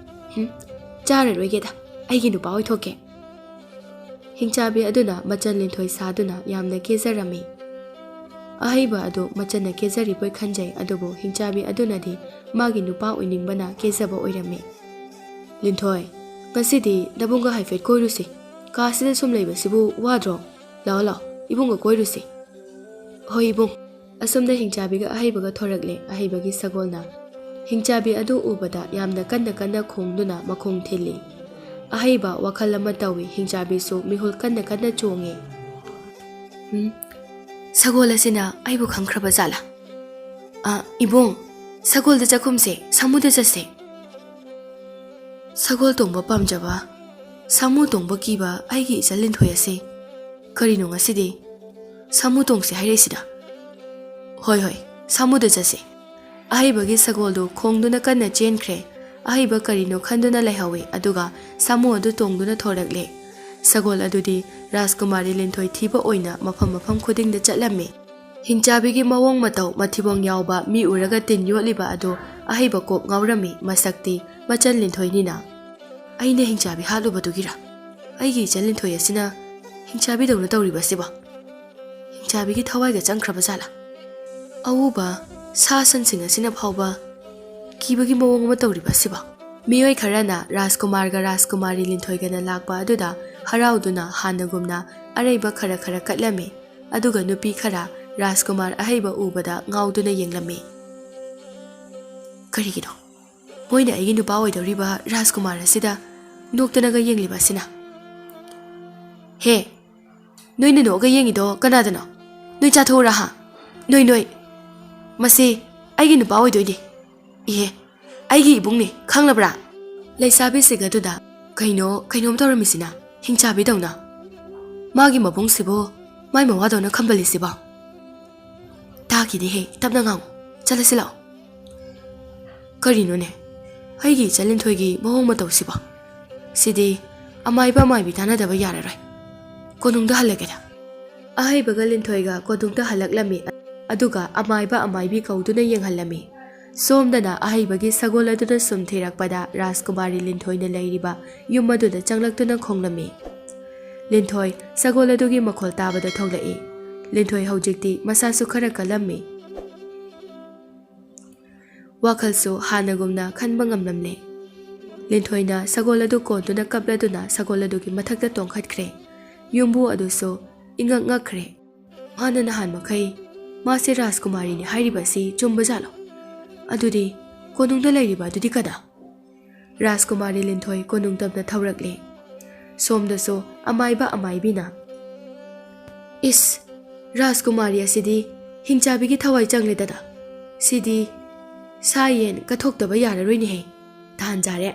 ꯍꯨꯝ, ꯆꯥꯔꯔꯣꯏꯒꯦꯗ, ꯑꯩꯒꯤ ꯅꯨꯄꯥ ꯑꯣꯏꯊꯣꯛꯀꯦ꯫ ꯍꯤꯡꯆꯥꯕꯤ ꯑꯗꯨꯅ ꯃꯆꯟ ꯂꯤꯟꯊꯣꯏ ꯁꯥꯗꯨꯅ ꯌꯥꯝꯅ ꯀꯦꯖꯔꯝꯃꯤ꯫ ꯑꯍꯩꯕ ꯑꯗꯨ ꯃꯆꯟꯅ ꯀꯦꯖꯔꯤꯕꯣꯏ ꯈꯟꯖꯩ, ꯑꯗꯨꯕꯨ ꯍꯤꯡꯆꯥꯕꯤ ꯑꯗꯨꯅꯗꯤ ꯃꯥꯒꯤ ꯅꯨꯄꯥ ꯑꯣꯏꯅꯤꯡꯕꯅ ꯀꯦꯖꯕ ꯑꯣꯏꯔꯝꯃꯤ꯫ "ꯂꯤꯟꯊꯣꯏ, ꯉꯁꯤꯗꯤ ꯅꯕꯨꯡꯒ ꯍꯥꯏꯐꯦꯠ ꯀꯣꯏꯔꯨꯁꯤ꯫ ꯀꯥꯁꯤꯗ ꯁꯨꯝ ꯂꯩꯕꯁꯤꯕꯨ ꯋꯥꯗ꯭ꯔꯣ? ꯂꯥꯛꯑꯣ, ꯂꯥꯛꯑꯣ, ꯏꯕꯨꯡꯒ ꯀꯣꯏꯔꯨꯁꯤ꯫ ꯍꯣꯏ, ꯏꯕꯨꯡ꯫" ꯑꯁꯨꯝꯅ ꯍꯤꯡꯆꯥꯕꯤꯒ ꯑꯍꯩꯕꯒ ꯊꯣꯔꯛꯂꯦ꯫ ꯑꯍꯩꯕꯒꯤ ꯁꯒꯣꯜꯅ ꯍꯤꯡꯆꯥꯕꯤ ꯑꯗꯨ ꯎꯕꯗ ꯌꯥꯝꯅ ꯀꯟꯅ ꯀꯟꯅ ꯈꯣꯡꯗꯨꯅ ꯃꯈꯣꯡ ꯊꯤꯜꯂꯤ꯫ ꯑꯍꯩꯕ ꯋꯥꯈꯜ ꯑꯃ ꯇꯧꯏ꯫ ꯍꯤꯡꯆꯥꯕꯤꯁꯨ ꯃꯤꯍꯨꯜ ꯀꯟꯅ ꯀꯟꯅ ꯆꯣꯡꯉꯤ꯫ "ꯎꯝ, ꯁꯒꯣꯜ ꯑꯁꯤꯅ ꯑꯩꯕꯨ ꯈꯪꯈ꯭ꯔꯕ ꯖꯥꯠꯂꯥ? ꯑ, ꯏꯕꯨꯡ, ꯁꯒꯣꯜꯗ ꯆꯠꯈꯨꯝꯁꯦ, ꯁꯥꯃꯨꯗ ꯆꯠꯁꯦ꯫" ꯁꯒꯣꯜ ꯇꯣꯡꯕ ꯄꯥꯝꯖꯕ, ꯁꯥꯃꯨ ꯇꯣꯡꯕ ꯀꯤꯕ ꯑꯩꯒꯤ ꯏꯆꯜ ꯂꯤꯟꯊꯣꯏ ꯑꯁꯤ ꯀꯔꯤꯅꯣ ꯉꯁꯤꯗꯤ ꯁꯥꯃꯨ ꯇꯣꯡꯁꯤ ꯍꯥꯏꯔꯛꯏꯁꯤꯗ? "ꯍꯣꯏ, ꯍꯣꯏ, ꯁꯥꯃꯨꯗ ꯆꯠꯁꯤ꯫" ꯑꯍꯩꯕꯒꯤ ꯁꯒꯣꯜꯗꯨ ꯈꯣꯡꯗꯨꯅ ꯀꯟꯅ ꯆꯦꯟꯈ꯭ꯔꯦ꯫ ꯑꯍꯩꯕ ꯀꯔꯤꯅꯣ ꯈꯟꯗꯨꯅ ꯂꯩꯍꯧꯋꯤ, ꯑꯗꯨꯒ ꯁꯥꯃꯨ ꯑꯗꯨ ꯇꯣꯡꯗꯨꯅ ꯊꯣꯔꯛꯂꯦ꯫ ꯁꯒꯣꯜ ꯑꯗꯨꯗꯤ ꯔꯥꯖꯀꯨꯃꯥꯔꯤ ꯂꯤꯟꯊꯣꯏ ꯊꯤꯕ ꯑꯣꯏꯅ ꯃꯐꯝ ꯃꯐꯝ ꯈꯨꯗꯤꯡꯗ ꯆꯠꯂꯝꯃꯤ꯫ ꯍꯤꯡꯆꯥꯕꯤꯒꯤ ꯃꯑꯣꯡ ꯃꯇꯧ, ꯃꯊꯤꯕꯣꯡ ꯌꯥꯎꯕ, ꯃꯤ ꯎꯔꯒ ꯇꯤꯟ ꯌꯣꯠꯂꯤꯕ ꯑꯗꯨ ꯑꯍꯩꯕ ꯀꯣꯛ ꯉꯥꯎꯔꯝꯃꯤ꯫ ꯃꯁꯛꯇꯤ ꯃꯆꯟ ꯂꯤꯟꯊꯣꯏꯅꯤꯅ꯫ "ꯑꯩꯅ ꯍꯤꯡꯆꯥꯕꯤ ꯍꯥꯠꯂꯨꯕꯗꯨꯒꯤꯔ ꯑꯩꯒꯤ ꯏꯆꯟ ꯂꯤꯟꯊꯣꯏ ꯑꯁꯤꯅ ꯍꯤꯡꯆꯥꯕꯤꯗꯧꯅ ꯇꯧꯔꯤꯕ ꯑꯁꯤꯕꯣ?" ꯍꯤꯡꯆꯥꯕꯤꯒꯤ ꯊꯋꯥꯏꯒ ꯆꯪꯈ꯭ꯔꯕ ꯖꯥꯠꯂꯥ? ꯑꯎꯕ ꯁꯥ ꯁꯟꯁꯤꯡ ꯑꯁꯤꯅ ꯐꯥꯎꯕ ꯀꯤꯕꯒꯤ ꯃꯑꯣꯡ ꯑꯃ ꯇꯧꯔꯤꯕ ꯑꯁꯤꯕꯣ? ꯃꯤꯑꯣꯏ ꯈꯔꯅ ꯔꯥꯖꯀꯨꯃꯥꯔꯒ ꯔꯥꯖꯀꯨꯃꯥꯔꯤ ꯂꯤꯟꯊꯣꯏꯒꯅ ꯂꯥꯛꯄ ꯑꯗꯨꯗ ꯍꯔꯥꯎꯗꯨꯅ ꯍꯥꯟꯅꯒꯨꯝꯅ ꯑꯔꯩꯕ ꯈꯔ ꯈꯔ ꯀꯠꯂꯝꯃꯤ꯫ ꯑꯗꯨꯒ ꯅꯨꯄꯤ ꯈꯔ ꯔꯥꯖꯀꯨꯃꯥꯔ ꯑꯍꯩꯕ ꯎꯕꯗ ꯉꯥꯎꯗꯨꯅ ꯌꯦꯡꯂꯝꯃꯤ꯫ "ꯀꯔꯤꯒꯤꯅꯣ ꯃꯣꯏꯅ ꯑꯩꯒꯤ ꯅꯨꯄꯥ ꯑꯣꯏꯗꯧꯔꯤꯕ ꯔꯥꯖꯀꯨꯃꯥꯔ ꯑꯁꯤꯗ ꯅꯣꯛꯇꯅꯒ ꯌꯦꯡꯂꯤꯕ ꯑꯁꯤꯅ? ꯍꯦ, ꯅꯣꯏꯅ ꯅꯣꯛꯑꯒ ꯌꯦꯡꯉꯤꯗꯣ ꯀꯅꯥꯗꯅꯣ? ꯅꯣꯏ ꯆꯥꯊꯣꯛꯎꯔꯥ ꯍꯥ? ꯅꯣꯏ, ꯅꯣꯏ꯫ ꯃꯁꯤ ꯑꯩꯒꯤ ꯅꯨꯄꯥ ꯑꯣꯏꯗꯣꯏꯅꯤ꯫ ꯏꯍꯦ, ꯑꯩꯒꯤ ꯏꯕꯨꯡꯅꯤ, ꯈꯪꯂꯕ꯭ꯔꯥ?" ꯂꯩꯁꯥꯕꯤꯁꯤꯡ ꯑꯗꯨꯗ ꯀꯩꯅꯣ, ꯀꯩꯅꯣꯝ ꯇꯧꯔꯝꯃꯤꯁꯤꯅ, ꯍꯤꯡꯆꯥꯕꯤꯗꯧꯅ꯫ ꯃꯥꯒꯤ ꯃꯕꯨꯡꯁꯤꯕꯨ ꯃꯥꯏ ꯃꯋꯥꯗꯧꯅ ꯈꯝꯕꯜꯂꯤꯁꯤꯕꯣ? "ꯇꯥꯈꯤꯗꯦꯍꯦ, ꯇꯞꯅ ꯉꯥꯡꯉꯨ꯫ ꯆꯠꯂꯁꯤ ꯂꯥꯛꯑꯣ꯫" "ꯀꯔꯤꯅꯣꯅꯦ, ꯑꯩꯒꯤ ꯏꯆꯜ ꯂꯤꯟꯊꯣꯏꯒꯤ ꯃꯑꯣꯡ ꯃꯇꯧꯁꯤꯕꯣ? ꯁꯤꯗꯤ ꯑꯃꯥꯏꯕ ꯑꯃꯥꯏꯕꯤ ꯇꯥꯟꯅꯗꯕ ꯌꯥꯔꯔꯣꯏ꯫ ꯀꯣꯅꯨꯡꯗ ꯍꯜꯂꯒꯦꯗ꯫" ꯑꯍꯩꯕꯒ ꯂꯤꯟꯊꯣꯏꯒ ꯀꯣꯅꯨꯡꯗ ꯍꯜꯂꯛꯂꯝꯃꯤ꯫ ꯑꯗꯨꯒ ꯑꯃꯥꯏꯕ ꯑꯃꯥꯏꯕꯤ ꯀꯧꯗꯨꯅ ꯌꯦꯡꯍꯜꯂꯝꯃꯤ꯫ ꯁꯣꯝꯗꯅ ꯑꯍꯩꯕꯒꯤ ꯁꯒꯣꯜ ꯑꯗꯨꯅ ꯁꯨꯝ ꯊꯤꯔꯛꯄꯗ ꯔꯥꯖꯀꯨꯃꯥꯔꯤ ꯂꯤꯟꯊꯣꯏꯅ ꯂꯩꯔꯤꯕ ꯌꯨꯝ ꯑꯗꯨꯗ ꯆꯪꯂꯛꯇꯨꯅ ꯈꯣꯡꯂꯝꯃꯤ꯫ ꯂꯤꯟꯊꯣꯏ ꯁꯒꯣꯜ ꯑꯗꯨꯒꯤ ꯃꯈꯣꯜ ꯇꯥꯕꯗ ꯊꯣꯛꯂꯛꯏ꯫ ꯂꯤꯟꯊꯣꯏ ꯍꯧꯖꯤꯛꯇꯤ ꯃꯁꯥꯁꯨ ꯈꯔ ꯀꯜꯂꯝꯃꯤ꯫ ꯋꯥꯈꯜꯁꯨ ꯍꯥꯟꯅꯒꯨꯝꯅ ꯈꯟꯕ ꯉꯝꯂꯝꯂꯦ꯫ ꯂꯤꯟꯊꯣꯏꯅ ꯁꯒꯣꯜ ꯑꯗꯨ ꯀꯣꯟꯗꯨꯅ ꯀꯞꯂꯗꯨꯅ ꯁꯒꯣꯜ ꯑꯗꯨꯒꯤ ꯃꯊꯛꯇ ꯇꯣꯡꯈꯠꯈ꯭ꯔꯦ꯫ ꯌꯨꯝꯕꯨ ꯑꯗꯨꯁꯨ ꯏꯉꯛ ꯉꯛꯈ꯭ꯔꯦ꯫ ꯃꯥꯅ ꯅꯍꯥꯟ ꯃꯈꯩ ꯃꯥꯁꯦ ꯔꯥꯖꯀꯨꯃꯥꯔꯤꯅꯤ ꯍꯥꯏꯔꯤꯕ ꯑꯁꯤ ꯆꯨꯝꯕꯖꯥꯠꯂꯣ? ꯑꯗꯨꯗꯤ ꯀꯣꯅꯨꯡꯗ ꯂꯩꯔꯤꯕ ꯑꯗꯨꯗꯤ ꯀꯅꯥ? ꯔꯥꯖꯀꯨꯃꯥꯔꯤ ꯂꯤꯟꯊꯣꯏ ꯀꯣꯅꯨꯡ ꯇꯝꯅ ꯊꯧꯔꯛꯂꯦ꯫ ꯁꯣꯝꯗꯁꯨ ꯑꯃꯥꯏꯕ ꯑꯃꯥꯏꯕꯤꯅ, "ꯏꯁ, ꯔꯥꯖꯀꯨꯃꯥꯔꯤ ꯑꯁꯤꯗꯤ ꯍꯤꯡꯆꯥꯕꯤꯒꯤ ꯊꯋꯥꯏ ꯆꯪꯂꯦꯗꯅ꯫ ꯁꯤꯗꯤ ꯁꯥ ꯌꯦꯟ ꯀꯠꯊꯣꯛꯇꯕ ꯌꯥꯔꯔꯣꯏꯅꯦꯍꯦ꯫ ꯇꯥꯟ ꯆꯥꯔꯦ꯫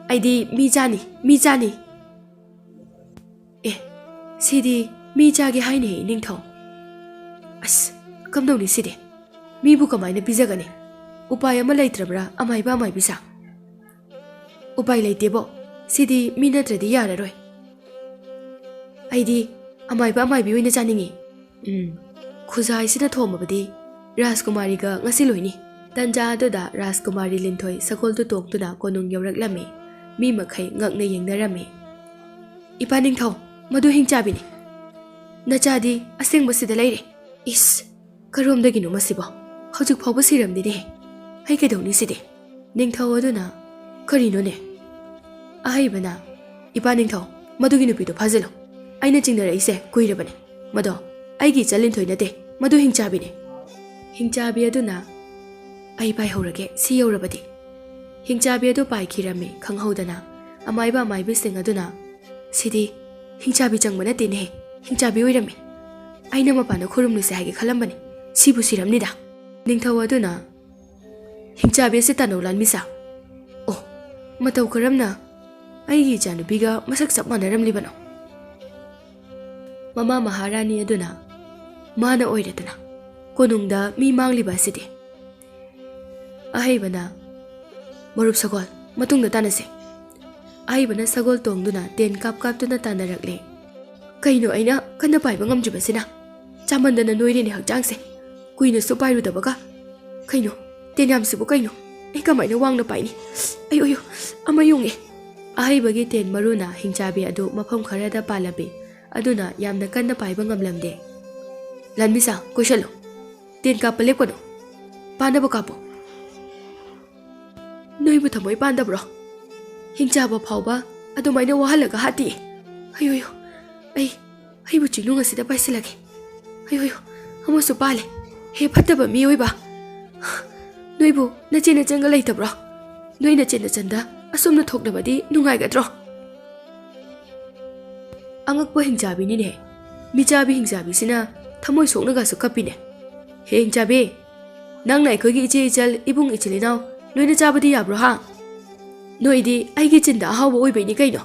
ꯑꯩꯗꯤ ꯃꯤ ꯆꯥꯅꯤ, ꯃꯤ ꯆꯥꯅꯤ꯫ ꯑꯦ, ꯁꯤꯗꯤ ꯃꯤ ꯆꯥꯒꯦ ꯍꯥꯏꯅꯦꯍꯦ, ꯏꯅꯤꯡꯊꯧ꯫ ꯑꯁ, ꯀꯝꯗꯧꯅꯤ ꯁꯤꯗꯤ? ꯃꯤꯕꯨ ꯀꯃꯥꯏꯅ ꯄꯤꯖꯒꯅꯤ? ꯎꯄꯥꯏ ꯑꯃ ꯂꯩꯇ꯭ꯔꯕ꯭ꯔꯥ, ꯑꯃꯥꯏꯕ ꯑꯃꯥꯏꯕꯤꯁꯥ?" "ꯎꯄꯥꯏ ꯂꯩꯇꯦꯕꯣ꯫ ꯁꯤꯗꯤ ꯃꯤ ꯅꯠꯇ꯭ꯔꯗꯤ ꯌꯥꯔꯔꯣꯏ꯫ ꯑꯩꯗꯤ ꯑꯃꯥꯏꯕ ꯑꯃꯥꯏꯕꯤ ꯑꯣꯏꯅ ꯆꯥꯅꯤꯡꯉꯤ꯫ ꯎꯝ, ꯈꯨꯖꯥꯏꯁꯤꯅ ꯊꯣꯝꯃꯕꯗꯤ ꯔꯥꯖꯀꯨꯃꯥꯔꯤꯒ ꯉꯁꯤ ꯂꯣꯏꯅꯤ꯫" ꯇꯟꯖꯥ ꯑꯗꯨꯗ ꯔꯥꯖꯀꯨꯃꯥꯔꯤ ꯂꯤꯟꯊꯣꯏ ꯁꯒꯣꯜꯗꯨ ꯇꯣꯡꯗꯨꯅ ꯀꯣꯅꯨꯡ ꯌꯧꯔꯛꯂꯝꯃꯤ꯫ ꯃꯤ ꯃꯈꯩ ꯉꯛꯅ ꯌꯦꯡꯅꯔꯝꯃꯤ꯫ "ꯏꯄꯥ ꯅꯤꯡꯊꯧ, ꯃꯗꯨ ꯍꯤꯡꯆꯥꯕꯤꯅꯤ꯫ ꯅꯆꯥꯗꯤ ꯑꯁꯦꯡꯕꯁꯤꯗ ꯂꯩꯔꯦ꯫ ꯏꯁ, ꯀꯔꯣꯝꯗꯒꯤꯅꯣ ꯃꯁꯤꯕꯣ? ꯍꯧꯖꯤꯛ ꯐꯥꯎꯕ ꯁꯤꯔꯝꯗꯦꯅꯦ꯫ ꯑꯩ ꯀꯩꯗꯧꯅꯤ ꯁꯤꯗꯤ?" ꯅꯤꯡꯊꯧ ꯑꯗꯨꯅ, "ꯀꯔꯤꯅꯣꯅꯦ?" ꯑꯍꯩꯕꯅ, "ꯏꯄꯥ ꯅꯤꯡꯊꯧ, ꯃꯗꯨꯒꯤ ꯅꯨꯄꯤꯗꯨ ꯐꯥꯖꯤꯜꯂꯨ꯫ ꯑꯩꯅ ꯆꯤꯡꯅꯔꯛꯏꯁꯦ ꯀꯨꯏꯔꯕꯅꯤ꯫ ꯃꯗꯣ ꯑꯩꯒꯤ ꯏꯆꯜ ꯂꯤꯟꯊꯣꯏ ꯅꯠꯇꯦ, ꯃꯗꯨ ꯍꯤꯡꯆꯥꯕꯤꯅꯤ꯫" ꯍꯤꯡꯆꯥꯕꯤ ꯑꯗꯨꯅ, "ꯑꯩ ꯄꯥꯏꯍꯧꯔꯒꯦ, ꯁꯤ ꯌꯧꯔꯕꯗꯤ꯫" ꯍꯤꯡꯆꯥꯕꯤ ꯑꯗꯨ ꯄꯥꯏꯈꯤꯔꯝꯃꯤ ꯈꯪꯍꯧꯗꯅ꯫ ꯑꯃꯥꯏꯕ ꯑꯃꯥꯏꯕꯤꯁꯤꯡ ꯑꯗꯨꯅ, "ꯁꯤꯗꯤ ꯍꯤꯡꯆꯥꯕꯤ ꯆꯪꯕ ꯅꯠꯇꯦꯅꯦꯍꯦ, ꯍꯤꯡꯆꯥꯕꯤ ꯑꯣꯏꯔꯝꯃꯤ꯫ ꯑꯩꯅ ꯃꯄꯥꯟꯗ ꯈꯨꯔꯨꯝꯂꯨꯁꯦ ꯍꯥꯏꯒꯦ ꯈꯜꯂꯝꯕꯅꯤ, ꯁꯤꯕꯨ ꯁꯤꯔꯝꯅꯤꯗ꯫" ꯅꯤꯡꯊꯧ ꯑꯗꯨꯅ, "ꯍꯤꯡꯆꯥꯕꯤ ꯑꯁꯤ ꯇꯥꯅꯧ ꯂꯥꯟꯃꯤꯁꯥ꯫ ꯑꯣ, ꯃꯇꯧ ꯀꯔꯝꯅ ꯑꯩꯒꯤ ꯏꯆꯥꯅꯨꯄꯤꯒ ꯃꯁꯛ ꯆꯞ ꯃꯥꯟꯅꯔꯝꯂꯤꯕꯅꯣ?" ꯃꯃꯥ ꯃꯍꯥꯔꯥꯅꯤ ꯑꯗꯨꯅ, "ꯃꯥꯅ ꯑꯣꯏꯔꯦꯗꯅ ꯀꯣꯅꯨꯡꯗ ꯃꯤ ꯃꯥꯡꯂꯤꯕ ꯑꯁꯤꯗꯤ꯫" ꯑꯍꯩꯕꯅ, "ꯃꯔꯨꯞ ꯁꯒꯣꯜ, ꯃꯇꯨꯡꯗ ꯇꯥꯟꯅꯁꯦ꯫" ꯑꯍꯩꯕꯅ ꯁꯒꯣꯜ ꯇꯣꯡꯗꯨꯅ ꯇꯦꯟ ꯀꯥꯞ ꯀꯥꯞꯇꯨꯅ ꯇꯥꯟꯅꯔꯛꯂꯦ꯫ ꯀꯩꯅꯣ ꯑꯩꯅ ꯀꯟꯅ ꯄꯥꯏꯕ ꯉꯝꯗ꯭ꯔꯤꯕꯁꯤꯅ? ꯆꯥꯃꯟꯗꯅ ꯅꯣꯏꯔꯦꯅꯦ ꯍꯛꯆꯥꯡꯁꯦ꯫ ꯀꯨꯏꯅꯁꯨ ꯄꯥꯏꯔꯨꯗꯕꯒ꯫ ꯀꯩꯅꯣ, ꯇꯦꯟꯌꯥꯝꯁꯤꯕꯨ ꯀꯩꯅꯣ? ꯑꯩ ꯀꯃꯥꯏꯅ ꯋꯥꯡꯅ ꯄꯥꯏꯅꯤ? ꯑꯌꯣ, ꯑꯌꯣ, ꯑꯃ ꯌꯨꯡꯉꯦ꯫ ꯑꯍꯩꯕꯒꯤ ꯇꯦꯟ ꯃꯔꯨꯅ ꯍꯤꯡꯆꯥꯕꯤ ꯑꯗꯨ ꯃꯐꯝ ꯈꯔꯗ ꯄꯥꯜꯂꯝꯃꯤ꯫ ꯑꯗꯨꯅ ꯌꯥꯝꯅ ꯀꯟꯅ ꯄꯥꯏꯕ ꯉꯝꯂꯝꯗꯦ꯫ ꯂꯟꯃꯤꯁꯥ, ꯀꯣꯏꯁꯜꯂꯨ꯫ ꯇꯦꯟ ꯀꯥꯞꯄ ꯂꯦꯞꯀꯅꯨ꯫ ꯄꯥꯟꯅꯕ ꯀꯥꯞꯄꯣ꯫ ꯅꯣꯏꯕꯨ ꯊꯃꯣꯏ ꯄꯥꯟꯗꯕ꯭ꯔꯣ? ꯍꯤꯡꯆꯥꯕ ꯐꯥꯎꯕ ꯑꯗꯨꯃꯥꯏꯅ ꯋꯥꯍꯜꯂꯒ ꯍꯥꯠꯇꯤ꯫ ꯑꯌꯣ, ꯑꯌꯣ, ꯑꯩ, ꯑꯩꯕꯨ ꯆꯤꯡꯅꯨꯡ ꯑꯁꯤꯗ ꯄꯥꯏꯁꯤꯜꯂꯒꯦ꯫ ꯑꯌꯣ, ꯑꯌꯣ, ꯑꯃꯁꯨ ꯄꯥꯜꯂꯦ꯫ ꯍꯦ ꯐꯠꯇꯕ ꯃꯤꯑꯣꯏꯕ, ꯅꯣꯏꯕꯨ ꯅꯆꯦ ꯅꯆꯟꯒ ꯂꯩꯇꯕ꯭ꯔꯣ? ꯅꯣꯏ ꯅꯆꯦ ꯅꯆꯟꯗ ꯑꯁꯨꯝꯅ ꯊꯣꯛꯂꯕꯗꯤ ꯅꯨꯡꯉꯥꯏꯒꯗ꯭ꯔꯣ? ꯑꯉꯛꯄ ꯍꯤꯡꯆꯥꯕꯤꯅꯤꯅꯦ꯫ ꯃꯤꯆꯥꯕꯤ ꯍꯤꯡꯆꯥꯕꯤꯁꯤꯅ ꯊꯃꯣꯏ ꯁꯣꯛꯅꯒꯁꯨ ꯀꯞꯄꯤꯅꯦ꯫ ꯍꯦ ꯍꯤꯡꯆꯥꯕꯤ, ꯅꯪꯅ ꯑꯩꯈꯣꯏꯒꯤ ꯏꯆꯦ ꯏꯆꯜ, ꯏꯕꯨꯡ ꯏꯆꯤꯜ ꯏꯅꯥꯎ ꯂꯣꯏꯅ ꯆꯥꯕꯗꯤ ꯌꯥꯕ꯭ꯔꯣ ꯍꯥ? ꯅꯣꯏꯗꯤ ꯑꯩꯒꯤ ꯆꯤꯟꯗ ꯑꯍꯥꯎꯕ ꯑꯣꯏꯕꯩꯅꯤ ꯀꯩꯅꯣ꯫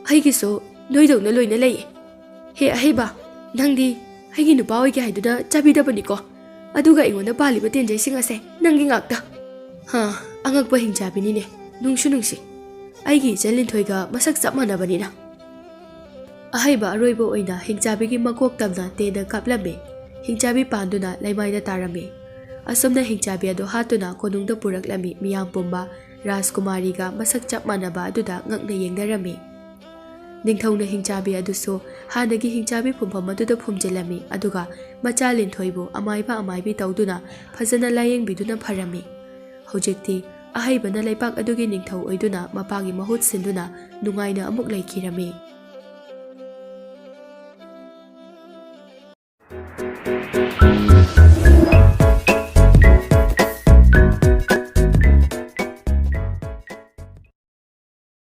ꯑꯩꯒꯤꯁꯨ ꯅꯣꯏꯗꯧꯅ ꯂꯣꯏꯅ ꯂꯩꯌꯦ꯫ ꯍꯦ ꯑꯍꯩꯕ, ꯅꯪꯗꯤ ꯑꯩꯒꯤ ꯅꯨꯄꯥ ꯑꯣꯏꯒꯦ ꯍꯥꯏꯗꯨꯅ ꯆꯥꯕꯤꯗꯕꯅꯤꯀꯣ꯫ ꯑꯗꯨꯒ ꯑꯩꯉꯣꯟꯗ ꯄꯥꯜꯂꯤꯕ ꯇꯦꯟꯖꯩꯁꯤꯡ ꯑꯁꯦ ꯅꯪꯒꯤ ꯉꯥꯛꯇ꯫ ꯍꯥ, ꯑꯉꯛꯄ ꯍꯤꯡꯆꯥꯕꯤꯅꯤꯅꯦ, ꯅꯨꯡꯁꯨ ꯅꯨꯡꯁꯤ꯫ ꯑꯩꯒꯤ ꯏꯆꯜ ꯂꯤꯟꯊꯣꯏꯒ ꯃꯁꯛ ꯆꯞ ꯃꯥꯟꯅꯕꯅꯤꯅ꯫ ꯑꯍꯩꯕ ꯑꯔꯣꯏꯕ ꯑꯣꯏꯅ ꯍꯤꯡꯆꯥꯕꯤꯒꯤ ꯃꯀꯣꯛ ꯇꯝꯅ ꯇꯦꯟꯅ ꯀꯥꯞꯂꯝꯃꯤ꯫ ꯍꯤꯡꯆꯥꯕꯤ ꯄꯥꯟꯗꯨꯅ ꯂꯩꯃꯥꯏꯗ ꯇꯥꯔꯝꯃꯤ꯫ ꯑꯁꯨꯝꯅ ꯍꯤꯡꯆꯥꯕꯤ ꯑꯗꯨ ꯍꯥꯠꯇꯨꯅ ꯀꯣꯅꯨꯡꯗ ꯄꯨꯔꯛꯂꯝꯃꯤ꯫ ꯃꯤꯌꯥꯝ ꯄꯨꯝꯕ ꯔꯥꯖꯀꯨꯃꯥꯔꯤꯒ ꯃꯁꯛ ꯆꯞ ꯃꯥꯟꯅꯕ ꯑꯗꯨꯗ ꯉꯛꯅ ꯌꯦꯡꯅꯔꯝꯃꯤ꯫ ꯅꯤꯡꯊꯧꯅ ꯍꯤꯡꯆꯥꯕꯤ ꯑꯗꯨꯁꯨ ꯍꯥꯟꯅꯒꯤ ꯍꯤꯡꯆꯥꯕꯤ ꯐꯨꯝꯐꯝ ꯑꯗꯨꯗ ꯐꯨꯝꯖꯤꯜꯂꯝꯃꯤ, ꯑꯗꯨꯒ ꯃꯆꯥ ꯂꯤꯟꯊꯣꯏꯕꯨ ꯑꯃꯥꯏꯕ ꯑꯃꯥꯏꯕꯤ ꯇꯧꯗꯨꯅ ꯐꯖꯅ ꯂꯥꯌꯦꯡꯕꯤꯗꯨꯅ ꯐꯔꯝꯃꯤ꯫ ꯍꯧꯖꯤꯛꯇꯤ ꯑꯍꯩꯕꯅ ꯂꯩꯄꯥꯛ ꯑꯗꯨꯒꯤ ꯅꯤꯡꯊꯧ ꯑꯣꯏꯗꯨꯅ ꯃꯄꯥꯒꯤ ꯃꯍꯨꯠ ꯁꯤꯟꯗꯨꯅ ꯅꯨꯡꯉꯥꯏꯅ ꯑꯃꯨꯛ ꯂꯩꯈꯤꯔꯝꯃꯤ꯫